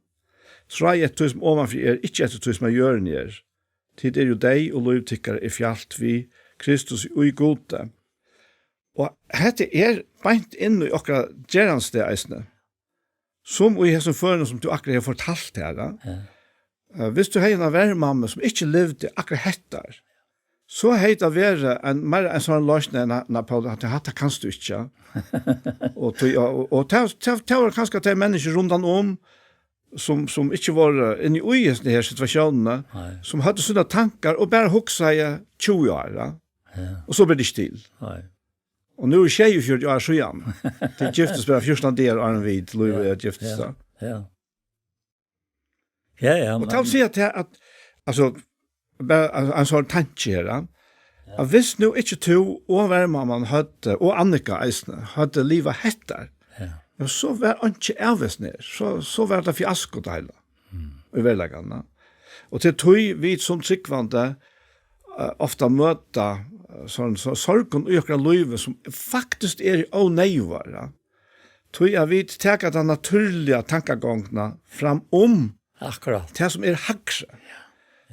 Tráið eftir tí sum omanfyri er, ikki eftir tí sum á jørðini er. Tit eru jú deyð, og lív tykkara er fjalt við Kristus í Gudi. Og hetta er beint inn í okkara gerandisdag eisini. Sum í hesum førinum sum tú akkurát hevur fortalt her, ja. Ja. Eh, hvis tú hevði eina vermammu sum ikki livdi akkurát hettar, so hevði tað verið ein, meira ein sånn loysn enn at, nei, Paul, hatta, hatta kanst tú ikki, ja. Og tí, og, og, og tað, tað, tað var kanska tey menniskju rundan um, sum, sum ikki vóru inni í hesum her situatiónini, Nei. sum høvdu sínar tankar og bara hugsaði tjúgu ár, ja. Ja. Og so ber tað ikki til. Nei. Og nú er sjeyogfjøruti ár síðan. Tey giftust bara fjúrtan dagar áðrenn vit, Lívið Ja. er giftist, Ja. ja. Ja, ja, Og men tað vil siga at, at, altso, bara ein, ein sånn tanki her, ja. Ja. At hvis nú ikki tú og vermamman høvdu, og Annika eisini, høvdu livað hettar, Ja. ja, so var einki av hesum her. So, so var tað fiasko, tað heila. Mm. Í veruleikanum, ja. Og til tí vit sum trúgvandi, eh, ofta møta, eh, sånn, so, sorgum í okkara lívi, sum faktiskt er óneyðugar, ja. Tí at vit taka ta natúrliga tankagongdina fram um Akkurát. tað sum er hægri.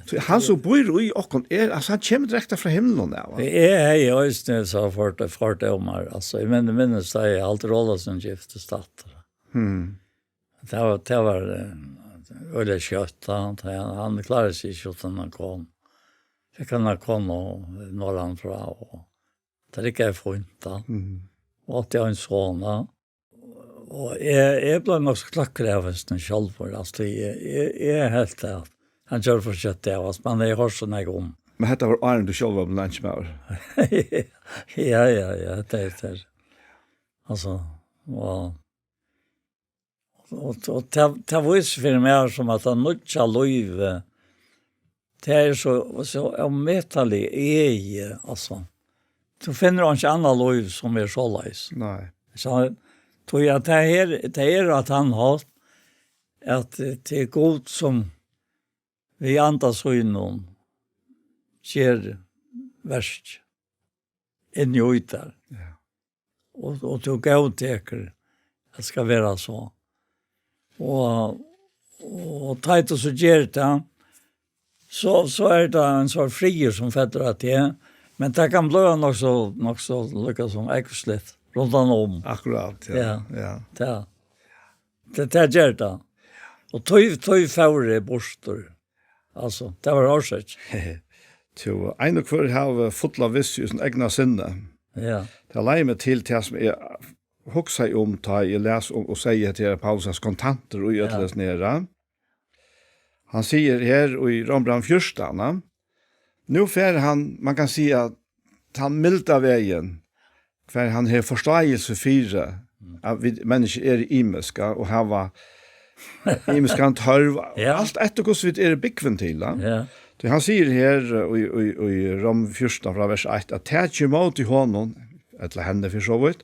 Tí hann sum býr í okkum er, altso, hann kemur direkte frá himlinum, ja, va? Eg hevði eisini so fort-, fordómar, altso, eg minn-, minnist, tá eg Halldór Ólavsson giftist aftur. Hmm. Tað var, tað var, eh, øgiliga skjótt, tá hann, tá hann, hann kláraði seg ikki uttan hann kom. Fekk hann eina konu norðanfrá, og tað riggaði fínt, tá. Mhm. Og átti ein son, tá. Og eg, eg bleiv nokk so kløkkur av hesum sjálvur, altso, eg, eg, eg helt at hann gjørdi for skjótt av, altso, men eg hoyrdi so nógv um. Men hetta var áðrenn tú sjálvur var blivin einkjumaður? Ja, ja, ja, tað er, tað er. Altso, og Og, og tað, tað vísir fyri mær sum at tað nýggja lívið, tað er so, so ómetaliga egið, altso. Tú finnur einki annað lív sum er soleiðis. Nei. So, tí at tað er, tað er á tann hátt, at tað er Gud sum við anda sínum ger verk inni í tær. Ja. Og, og tú góðtekur at skal vera so. Og, og tá tú so ger tað, so, so er tað ein sort friður sum fellur at teg, men tað kann blíva nokk so, nokk so líka sum ógvusligt rundan um. Akkurát, ja. Ja. Ja. Tað, tað, tað ger tað. Og tí, tí fór eg burtur. Altso, tað var orsøkin. Jú, ein og hvør hevur fulla vissu í sínum egna sinni. Ja. Tað leiðir meg til tað sum eg hugsaði um, tá eg las og, og segði hetta her, Paulus hevur kontantir í Ja. øllum hesum her. Hann sigur her í Rómbrævinum fjúrtan, nú fer hann, man kann siga, tann milda vegin, hvar hann hevur forstáilsi fyri, Mm. at vit menniskju eru ymisk, ja, og hava ymiskan tørv, Ja. alt eftir hvussu vit eru búgvin til, ja. Ja. Tí hann sigur her, eh, í, í, í Rom fjúrtan frá vers eitt, at takið ímóti honum, ella henni fyri so vítt,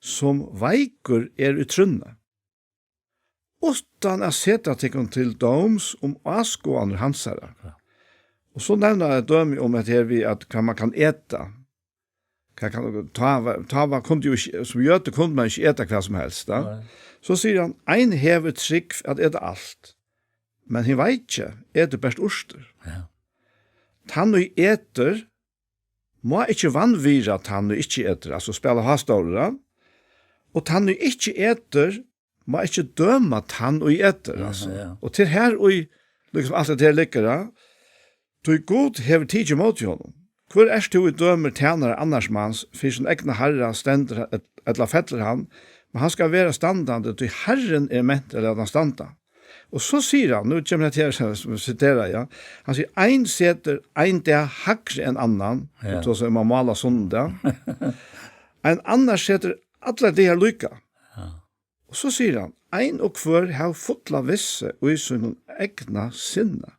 sum veikur er í trúnni, uttan at seta tykkum til dóms um áskoðanir hansara. Ja. Og so nevna hann eitt dømi um at her við at hvat man kann eta. Hvat kann, tá var, tá var, kundi jo ikki, sum jødi kundi man ikki eta hvat sum helst, da. Nei. So sigur hann, ein hevur trúgv at eta alt, men hin veiki etur bert urtir. Ja. Tann ið etur, má ikki vanvirða tann ið ikki etur, altso spæla hástóra, og tann ið ikki etur, má ikki døma tann ið etur, ja, altso. Ja. Og til her í, líkasum alt hetta her liggur, ja. Tí Gud hevur tikið ímóti honum. Hvør ert tú, ið dømir tænara annars mans, fyri sín egna harra stendur ella fellur hann, men hann skal vera standandi, tí Harrin er mentur at lata hann standa. Og so sigur hann, nú kemur hetta her, sum, sum eg siteri, ja. Hann sigur, ein setur ein dag hægri enn annan, ja, og tá sum man málar sunnudag. Ein annar setur allar dagar líka. Ja. Og so sigur hann, ein og hvør hevur fulla vissu í sínum egna sinni.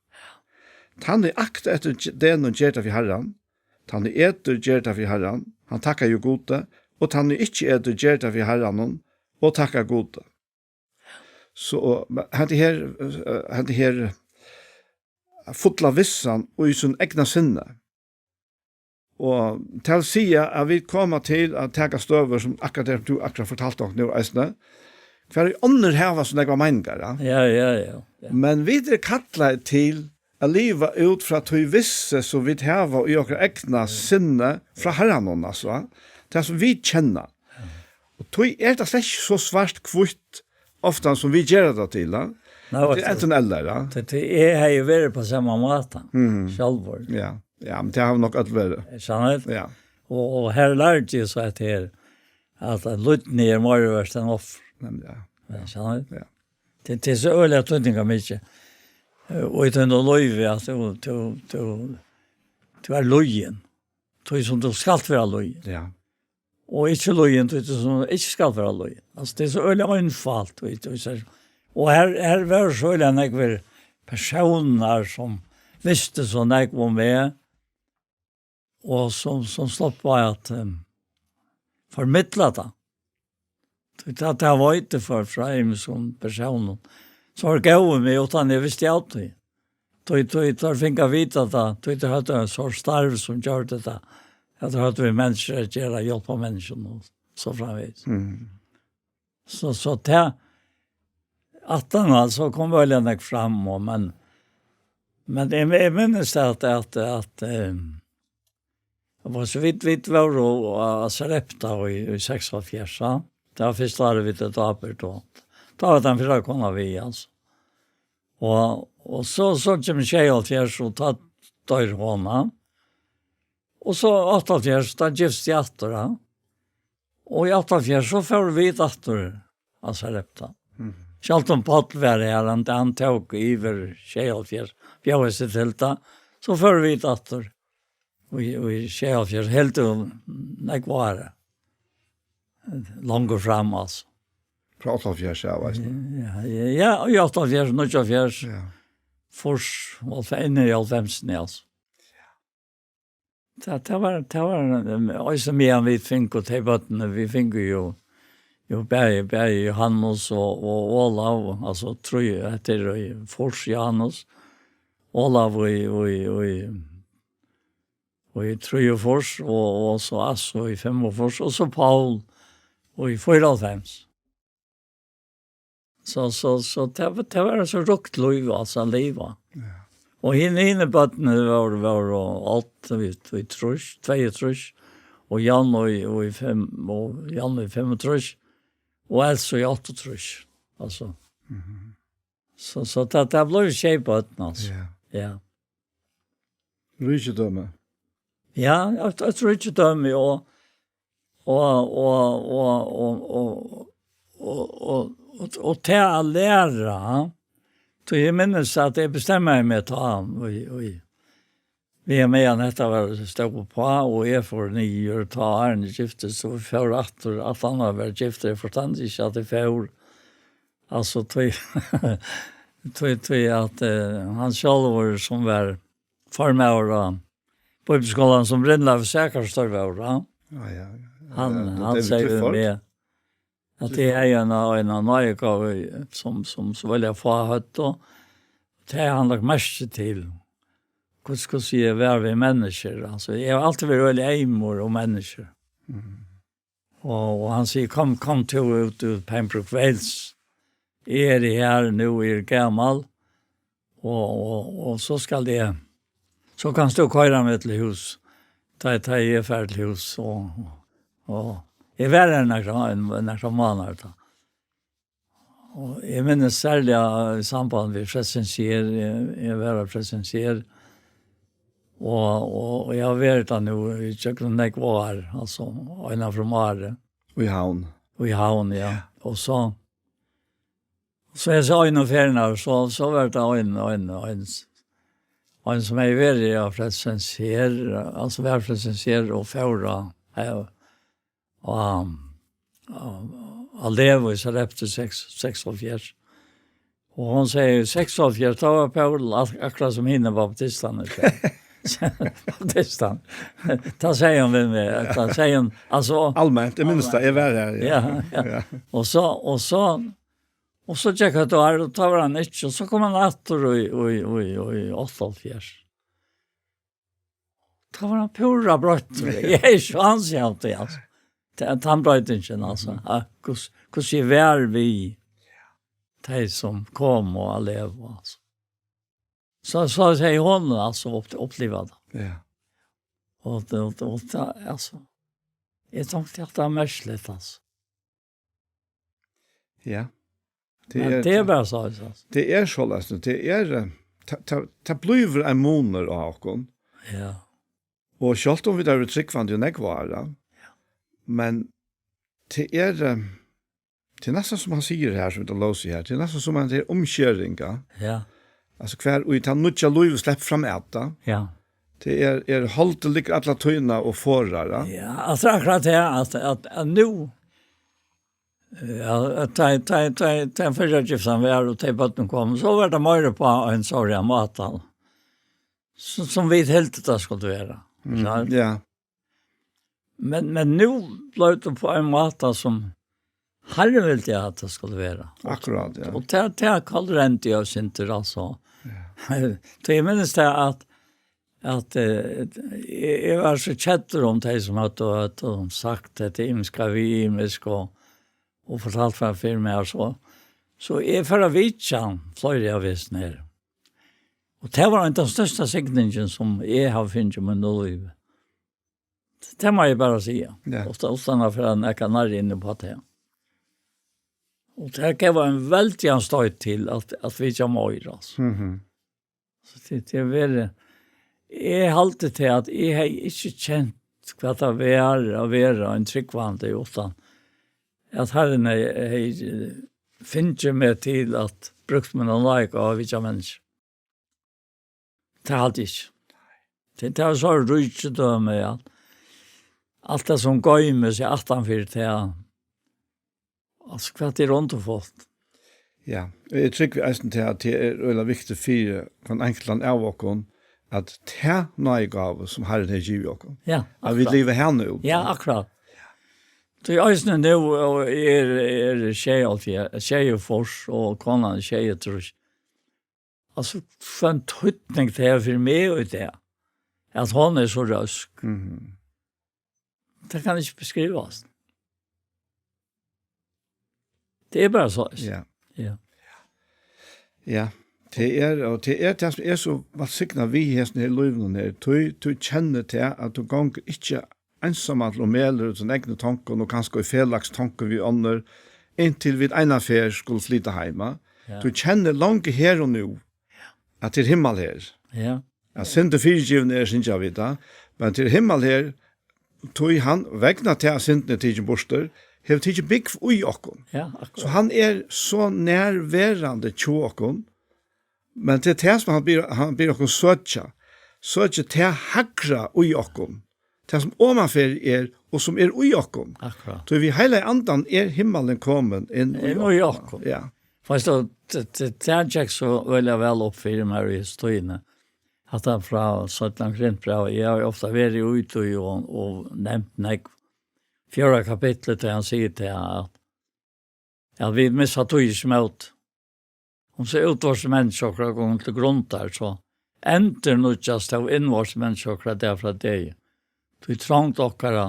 Tann ið aktar eftir degnum ger tað fyri Harran, tann ið etur ger tað fyri Harran, hann takkar jú Gudi, og tann ið ikki etur ger tað fyri Harranum, og takkar Gudi. So, og, men hetta her, eh, hetta her fulla vissan í sín egna sinni. Og til at siga at vit koma til at taka støður sum akkurát tær, tú akkurát fortaldi okkum nú eisini, hvar ið onnur hava so nógvar meiningar, ja. Ja, ja, ja, ja. Men vit eru kallaðir til at liva út frá tí vissu, sum vit hava í okkara egna sinni frá Harranum, altso, tað sum vit kenna. Og tí er tað slett ikki so svart-hvítt, ofta sum vit gera tað til, ja. Nei, tað er antin ella, ja. Tað, tað, eg hevði verið á sama máta, mhm, sjálvur. Ja, ja, men tað hava nokk øll verið. Er sannheit? Ja. Og, og her lærdi eg so at her, at lýdni er meira verd enn offur. Men ja. Ja, sannheit? Ja. Tað, tað er so øgiliga týdningarmikið. Eh, og í tínum lívi, at tú, tú, tú, tú er lýðin. Tí sum tú skalt vera lýðin. Ja. Og ikki lýðin, tí sum ikki skal vera lýðin. Altso, tað er so øgiliga einfalt, veit tú, so, og her, her var so øgiliga nógvir persónar sum vistu so nógv um meg, og sum, sum sluppu at, ehm, formidla tað. Tí tað, tað veit eg frá, frá ymsum persónum, sum vóru góðir við meg, uttan eg visti av tí. Tí, tí, teir fingu at vita tað, tí teir høvdu eitt sort starv sum gjørdi tað, at teir høvdu við menniskjur at gera, hjálpa menniskjum og so framvegis. Mm. So, so tað, aftaná, so kom øgiliga nógv fram, og, men, men eg, eg minnist at, at, at, ehm, og so vit, vit vóru á, á Sarepta í, í seksoghálvfjerðs, ja. Tað var fyrsta árið vit høvdu ábyrgd, og tá var tann fyrra konan við, altso. Og, og so, so kemur sjeyoghálvfjerðs, og tá doyr hon, ja. Og so áttaoghálvfjerðs, tá givst eg aftur, ja. Og í áttaoghálvfjerðs, so fóru vit aftur á Sarepta. Mhm. Sjálvt um Páll var her, hann, hann tók yvir sjeyoghálvfjerðs, bjóðaði seg til tað, so fóru vit aftur. Og í, og í sjeyoghálvfjerðs helt hon nógv ár. Longur fram, altso. Frá áttaoghálvfjerðs, ja, veitst tú. Ja, ja, ja, í áttaoghálvfjerðs, níggjuoghálvfjerðs. Ja. Fýrs, og inn í hálvfemsini, altso. Ja. Tað, tað var, tað var, ehm, eisini meðan vit fingu tey børnini, vit fingu jú, jú bæði, bæði Jóhannes og, og Olav, altso, trý, hetta er í fýrs, Jóhannes, Olav í, í, í, í trýogfýrs, og, og so Asso í fimmogfýrs, og so Paul í fýraoghálvfems. So, so, so tað var, tað var so ríkt lív, altso, at liva. Ja. Og hin, hini børnini vóru, vóru Odd í, í trýss, tveyogtrýss, og Jan í, í fimm, og Jan í fimmogtrýss, og Elsa í áttaogtrýss, altso. Mhm. So, so tað, tað bleiv sjey børn, altso. Ja. Ja. Ríkidømi. Ja, eitt, eitt ríkidømi, og, og, og, og tað at læra, tí eg minnist, at eg bestemmaði meg tá, í, í, við meðan hetta var, stóð uppá, og eg fór niður, tá áðrenn eg giftist, so fór aftur, alt annað var gift, eg forstandi ikki, at eg fór. Altso, tí, tí, tí at, eh, hann sjálvur, sum var formaður á Bíbliuskúlanum, sum Brynleivur Sækarstør var, ja. Ja, ja, ja. hann, eh, hann David sigur við Clifford meg, at tað er ein, ein náðigáva, sum, sum so veldig fá høvdu, og tað hevur hann lagt merki til. Hvussu skal eg siga, vær við menniskju? Altso, eg havi altíð verið veldig eymur um menniskju. Mm. Og, og hann sigur, kom, kom tú út úr Pembroke Vales. Eg eri her nú, eg eri gamal. Og, og, og so skal eg, so kanst tú koyra meg til hús. Tá, tá eg fari til hús. Og, og eg var her nakrar, ein, nakrar mánaðir tá. Og eg minnist serliga í samband við Frelsens her, eg, eg var á Frelsens her, og, og, og eg havi verið har nú í gjøgnum nógv ár, altso, eina ferð um árið. Í Havn. Í Havn, ja. Ja. Og so, so eg sá eina ferð, og so, so var tað ein, ein, ein, ein sum hevði verið á Frelsens her, altso var Frelsens her og fór á, og, og, og levur sær eftir seks, seksoghálvfjerðs. Og hon sigur, seksoghálvfjerðs, tá var Poul ak-, akkurát sum hinir baptistarnir. Baptistarnir. Tá sigur hon við meg, tá sigur hon, altso, alment, eg minnist tað, eg var har, ja. Ja, ja. Ja. Og so, og so, og so gekk eitt ár, og tá var hann ikki, og so kom hann aftur í, í, í, í áttaoghálvfjerðs. Tá var hann púra broyttur. Eg hevði ikki ansi av tí, altso. Ta-, tann broytingin, altso. Mhm. Ja, hvus-, hvussu eg var við tey sum komu at liva, altso. So, so segði hon, altso, upp-, uppliva tað. Ja. Og, og, og tað, altso, eg tonkti at tað var merkiligt, altso. Ja. Tað er, tað er bara so, so. Tað er soleiðis, tað er, eh, tað, tað, tað blívur ein munur á okkum. Ja. Og sjálvt um vit hava verið trúgvandi í nógv ár, ja. Men tað er, eh, tað er næstan sum hann sigur her, sum vit hava lisið her, tað er næstan sum ein umskering, ja. Ja. Altso, hvar í tað nýggja lívið sleppur fram at, ja. Ja. Tað er, er holdið liggur alla tíðina og forðar, ja. Ja, altso, akkurát tað, at, at, at nú, ja, at tá, tá, tá, tá fyrra giftan var, og tá børnini komu, so var tað meira upp á ein sovorðnan máta, sum, sum vit hildu tað skuldi vera. Mm, ja. Men, men nú bleiv tað upp á ein máta sum Harrin vildi at tað skuldi vera. Akkurát, ja. Og tað, tað kollrendi eg sindur, altso. Ja. So eg minnist tað at, at, eh, eg, eg var so keddur um tey sum høvdu, høvdu sagt at tað ymiska við ymisk og, og fortalt frá fyri meg og so. So eg fór at vitja fleiri av hesum her. Og tað var ein av størsta signingin sum eg havi fingið í mínum lívi. Tað má eg bara siga. Ja. Uttan, uttan at fara nakað nærri inn á tað. Og tað gav ein veldigan stoyt til at, at vitja meir, altso. Mhm. So tað, tað var, eg haldi til at eg hevði ikki kent hvat tað var at vera ein trúgvandi uttan at Harrin hevði, hevði fingið meg til at brúkt mína náðigávu at vitja menniskju. Tað haldi eg ikki. Tað, tað er so ríkidømi, ja. Alt tað sum goymir seg aftan fyri tað. Altso, hvat er undurfult? Ja, eg trúgvi eisini til, at tað er øgiliga viktigt fyri hvønn einkultan av okkum, at ta náðigávu, sum Harrin hevur givið okkum, ja, at vit akkurát liva hana út. Ja, akkurát. Tí eisini nú, og er, er sjeyoghálvfjerðs, sjeyogfýrs, og konan er sjeyogtrýss. Altso, hvønn týdning tað hevur fyri meg í dag, at hon er so røsk. Mhm. Tað kann ikki beskrivast. Tað er bara so. Ja. Ja. Ja. Tað er, og tað er tað sum er so vælsignað við hesum her lívinum her. Tú, tú kennir tað, at tú gongur ikki einsamallur og melur út sín egnu tonkum og kanska í felags tonkum við onnur, inntil vit eina ferð skulu flyta heim, ja. Ja. Tú kennir longu her og nú, at tað er himmal her. Ja. At synd er fyrigivin er, syngja vit tað, men tað er himmal her, tí hann, vegna tað at syndin er tikin burtur, hevur tikið búgv í okkum. Ja, akkurát. So hann er so nærverandi hjá okkum, men tað er tað sum hann biður, hann biður okkum søkja. Søkja tað hægra í okkum. Tað sum omanfyri er, og sum er í okkum. Akkurát. Tí við Heilaga Andan er himmalin komin inn í okkum. Inn í okkum. Ja. Faktiskt, tað, tað, tað gekk so øgiliga væl upp fyri mær í hesi tíðini. Hatta frá seinna Korintbrævi, eg havi ofta verið úti í og, og nevnt nógv. fjórða kapitli, tá hann sigur til hann, at, at vit missa tíð ikki mót. Um so útvortis menniskja okkara gongur til grundar, so endurnýggjast av innvortis menniskja okkara dag frá degi. Tí trongd okkara,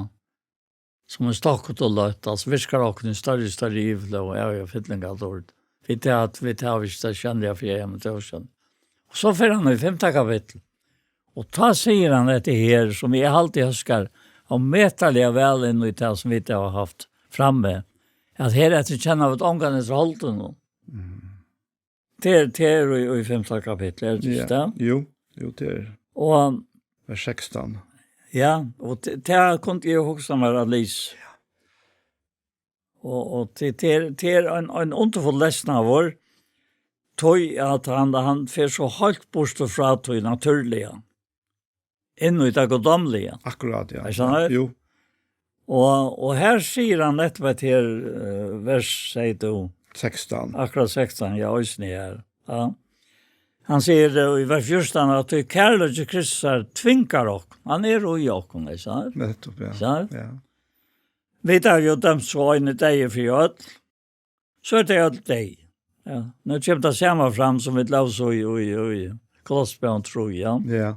sum er stokkut og løtt, altso virkar okkum í størri, størri yvirflóð og æviga fylling av dýrd. Vit tað, at vit hava ikki tað sjónliga fyri eyga, men tað ósjónliga. Og so fer hann í fimta kapittul. Og tá sigur hann hetta her, sum eg haldi hóskar ómetaliga væl inn í tað, sum vit hava havt frammi, at her eftir kenna vit ongan eftir holdinum. Tað er, tað er í, í fimta kapitli, er tað ikki Ja. tað? Jú, jú, tað er Og, vers sekstan. ja, og tað, tað kundi eg hugsa mær at lesa. Og, og tað, tað er, tað er ein, ein undurfull lesnaður, tí at hann, hann fer so heilt burtur frá tí natúrliga, inn í tað guddómliga. Akkurát, ja. Veist hann tað? Jú. Og, og her sigur hann nettopp at her, eh, vers, sigur tú? Sekstan. Akkurát sekstan, ja, eisini her. Ja. Hann sigur, eh, í vers fjúrtan, at tí kærleiki Kristusar tvingar okkum. Hann er í okkum, veist hann? Nettopp, ja. Veist hann? Ja. Vit hava jú dømt so ein er deyður fyri øll, so eru tey øll deyð. Ja. Nú kemur tað sama fram, sum vit lósu í, í, í Kolossebrævinum trý, ja. Ja.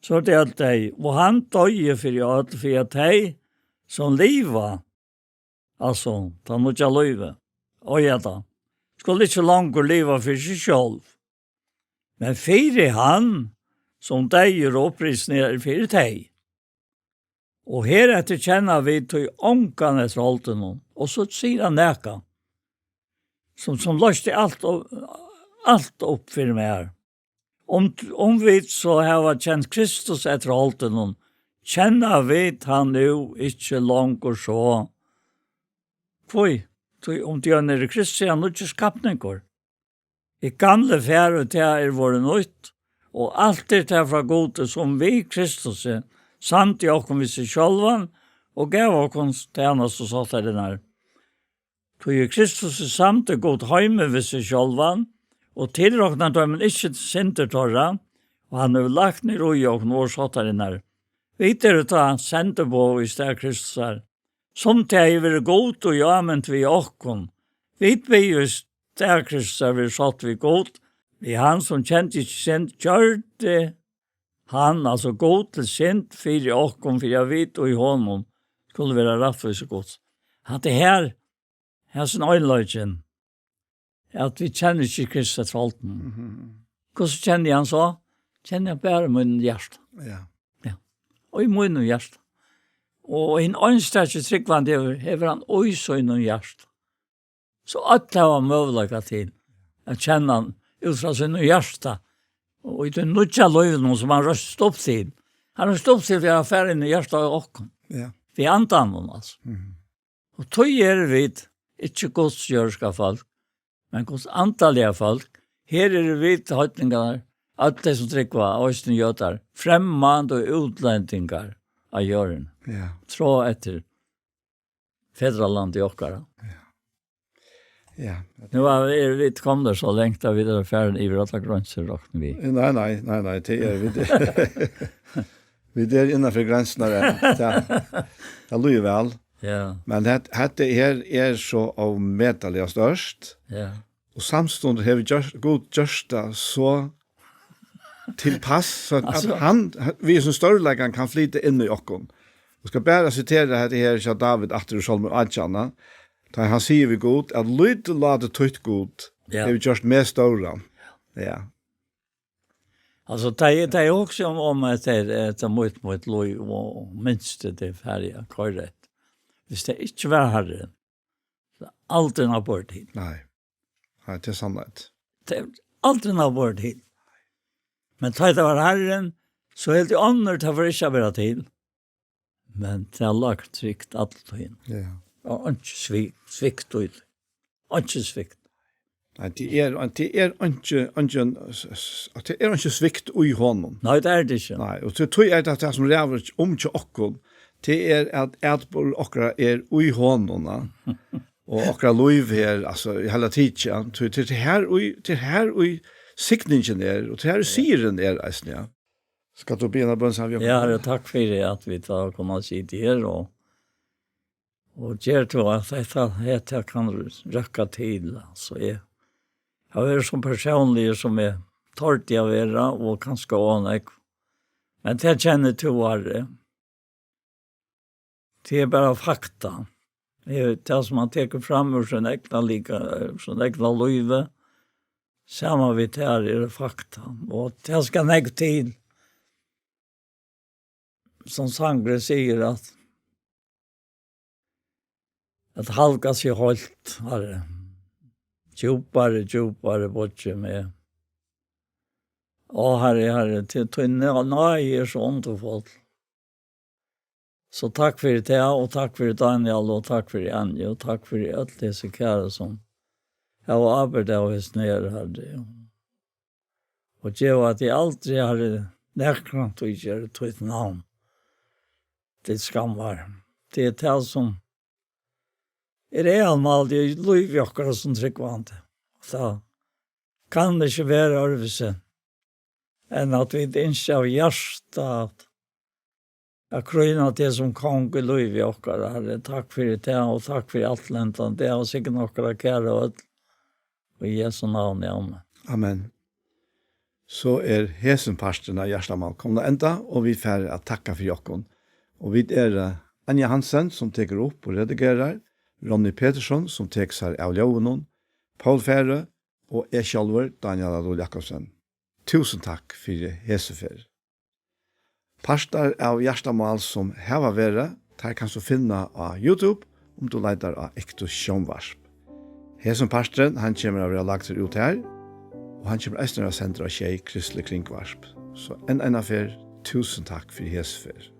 So eru tey øll deyð. Og hann doyði fyri øll, fyri at tey, sum liva, altso, tað nýggja lívið, og ja, tað, skulu ikki longur liva fyri seg sjálv, men fyri hann, sum deyður og upprisin er fyri tey. Og hereftir kenna vit tí ongan eftir holdinum. Og so sigur hann nakað, sum, sum loysti alt upp, alt upp fyri mær. Um, um vit so hava kent Kristus eftir holdinum, kenna vit hann nú ikki longur so. Hví? Tí um tit eru Kristi, er hann nýggjur skapningur. Hitt gamla er farið, og tað er vorðið nýtt, og alt er tað frá Gudi, sum við Kristusi samdi okkum við seg sjálvan og gav okkum tænastu sáttarinnar. Tí í Kristusi samdi Gud heimin við seg sjálvan, og tilroknar teimum ikki syndir teirra, og hann hevur lagt niður í okkum orð sáttarinnar. Vit eru tá sendiboð í stað Kristusar, sum tað hevur verið Gud, ið ámint við okkum. Vit biðja í stað Kristusar verið sátt við Gud, við hann, sum kendi ikki synd, gjørdi hann, altso Gud, til synd fyri okkum, fyri at vit í honum skulu vera rættvísi Guds. Hatta er her, hasin einleikin, at vit kenna ikki Kristus eftir holdinum. Mhm. Hvussu kenni eg hann so? Kenni hann bara í mínum hjarta. Ja. Ja. Og í mínum hjarta. Og hin einstaki trúgvandi hevur, hevur hann í sínum hjarta. So øll hava møguleika til at kenna hann út frá sínum hjarta. Og í tí nýggja lívinum sum hann reisist upp til. Hann reisist upp til fyri at fara inn í hjarta á okkum. Ja. Við andanum, altso. Mhm. Og tí eru vit ikki Guds jørðiska fólk, men Guds andaliga fólk. Her eru vit heidningar, øll tey sum trúgva, eisini jødar, fremmand og útlendingar á jørðini. Ja. Tráð eftir fedralandi okkara. Ja. Ja. Nú eru vit komnir so langt, at vit eru farin yvir allar grensur, rokni vit. Nei, nei, nei, nei, tað er vit. Vit eru innanfyri grensirnar enn. Ja. Tað lýkur væl. Ja. Men hetta, hetta her er so ómetaliga stórt. Ja. Og samstundis hevur gjørt, Gud gjørt tað so tilpass, so at Altso. hann, við sum stórleikan kann flyta inn í okkum. Eg skal bara sitera hetta her hjá David aftur í Sálmi átjan. Tá hann sigur við Gud, at lítilláti títt, Gud, Ja. hevur gjørt meg stóran. Ja. Altso, tá eg, tá eg hugsi um, um at tað er, at tað er mítt, mítt lív, og minst tað er ferdig, akkurát. Hvis tað ikki var Harrin, so aldri hann borið til. Nei. Nei, tað er sannheit. Tað er aldri hann borið til. Men tá tað var Harrin, so helt eg annars, tað var ikki at vera til. Men tað lá trygt alla tíðina. Ja. Og einki svi-, svikt í tí. Einki svikt. Nei, tað er, tað er einki, einki, tað er einki svikt í honum. Nei, tað er tað ikki. Nei, og tí, tí er tað, tað sum ræður um hjá okkum, tað er at atburð okkara er í honum, ja. Og okkara lív her, altso, í heila tikið, ja. Tí, tí, tað er her í, tað er her í signingin er, og tað er her í sigurin er, eisini, ja. Skalt tú biðja eina bøn, Sandvík? Ja, Harri, takk fyri at vit hava kunnað sita her, og, Og ger tú at hetta, hetta kann røkka til, so eg havi verið so persónligur sum eg tordi at vera, og kanska ov nógv. Men tað kennir tú, Ari. Tað er bara fakta. Tað er tað sum man tekur fram úr sín egna lika-, sín egna lívi, saman við tær er fakta. Og tað skal nógv til, sum sangurin sigur, at, at halga seg heilt, Harri. Djúpari, djúpari boygi meg. Ó, Harri, Harri, tí, tí ná-, náði er so undurfull. So takk fyri tað, og takk fyri Daniel, og takk fyri Anju, og takk fyri øll hesi kæru, sum hava ábyrgd av hesum her, Harri. Og geva, at eg aldri, Harri, nakrantíð geri títt navn til skammar. Tað er tað, sum er aðalmálið í lívi okkara sum trúgvandi. Tað kann ikki vera øðrvísi enn at vit ynskja av hjarta at, at krýna teg sum kong í lívi okkara, Harri. Takk fyri tað, og takk fyri alt, Lentan. Tað, og signa okkara kæru øll. Í Jesu navni, amen. Amen. So er hesin parturin av Hjartamál komin at enda, og vit fara at takka fyri okkum. Og vit eru, eh, Anja Hansen, sum tekur upp og redigerar, Ronny Petersson, sum tekur sær av ljóðinum, Poul Færø og eg sjálvur, Daniel Adol Jakobsen. Túsund takk fyri hesi ferð. Partar av Hjartamál sum hava verið, teir kanst tú finna á YouTube, um tú leitar á Ektus Sjónvarp. Hesin parturin, hann kemur at vera lagdur út har, og hann kemur eisini at vera sendur á Sjey Kristlig Kringvarp. So enn eina ferð, túsund takk fyri hesi ferð.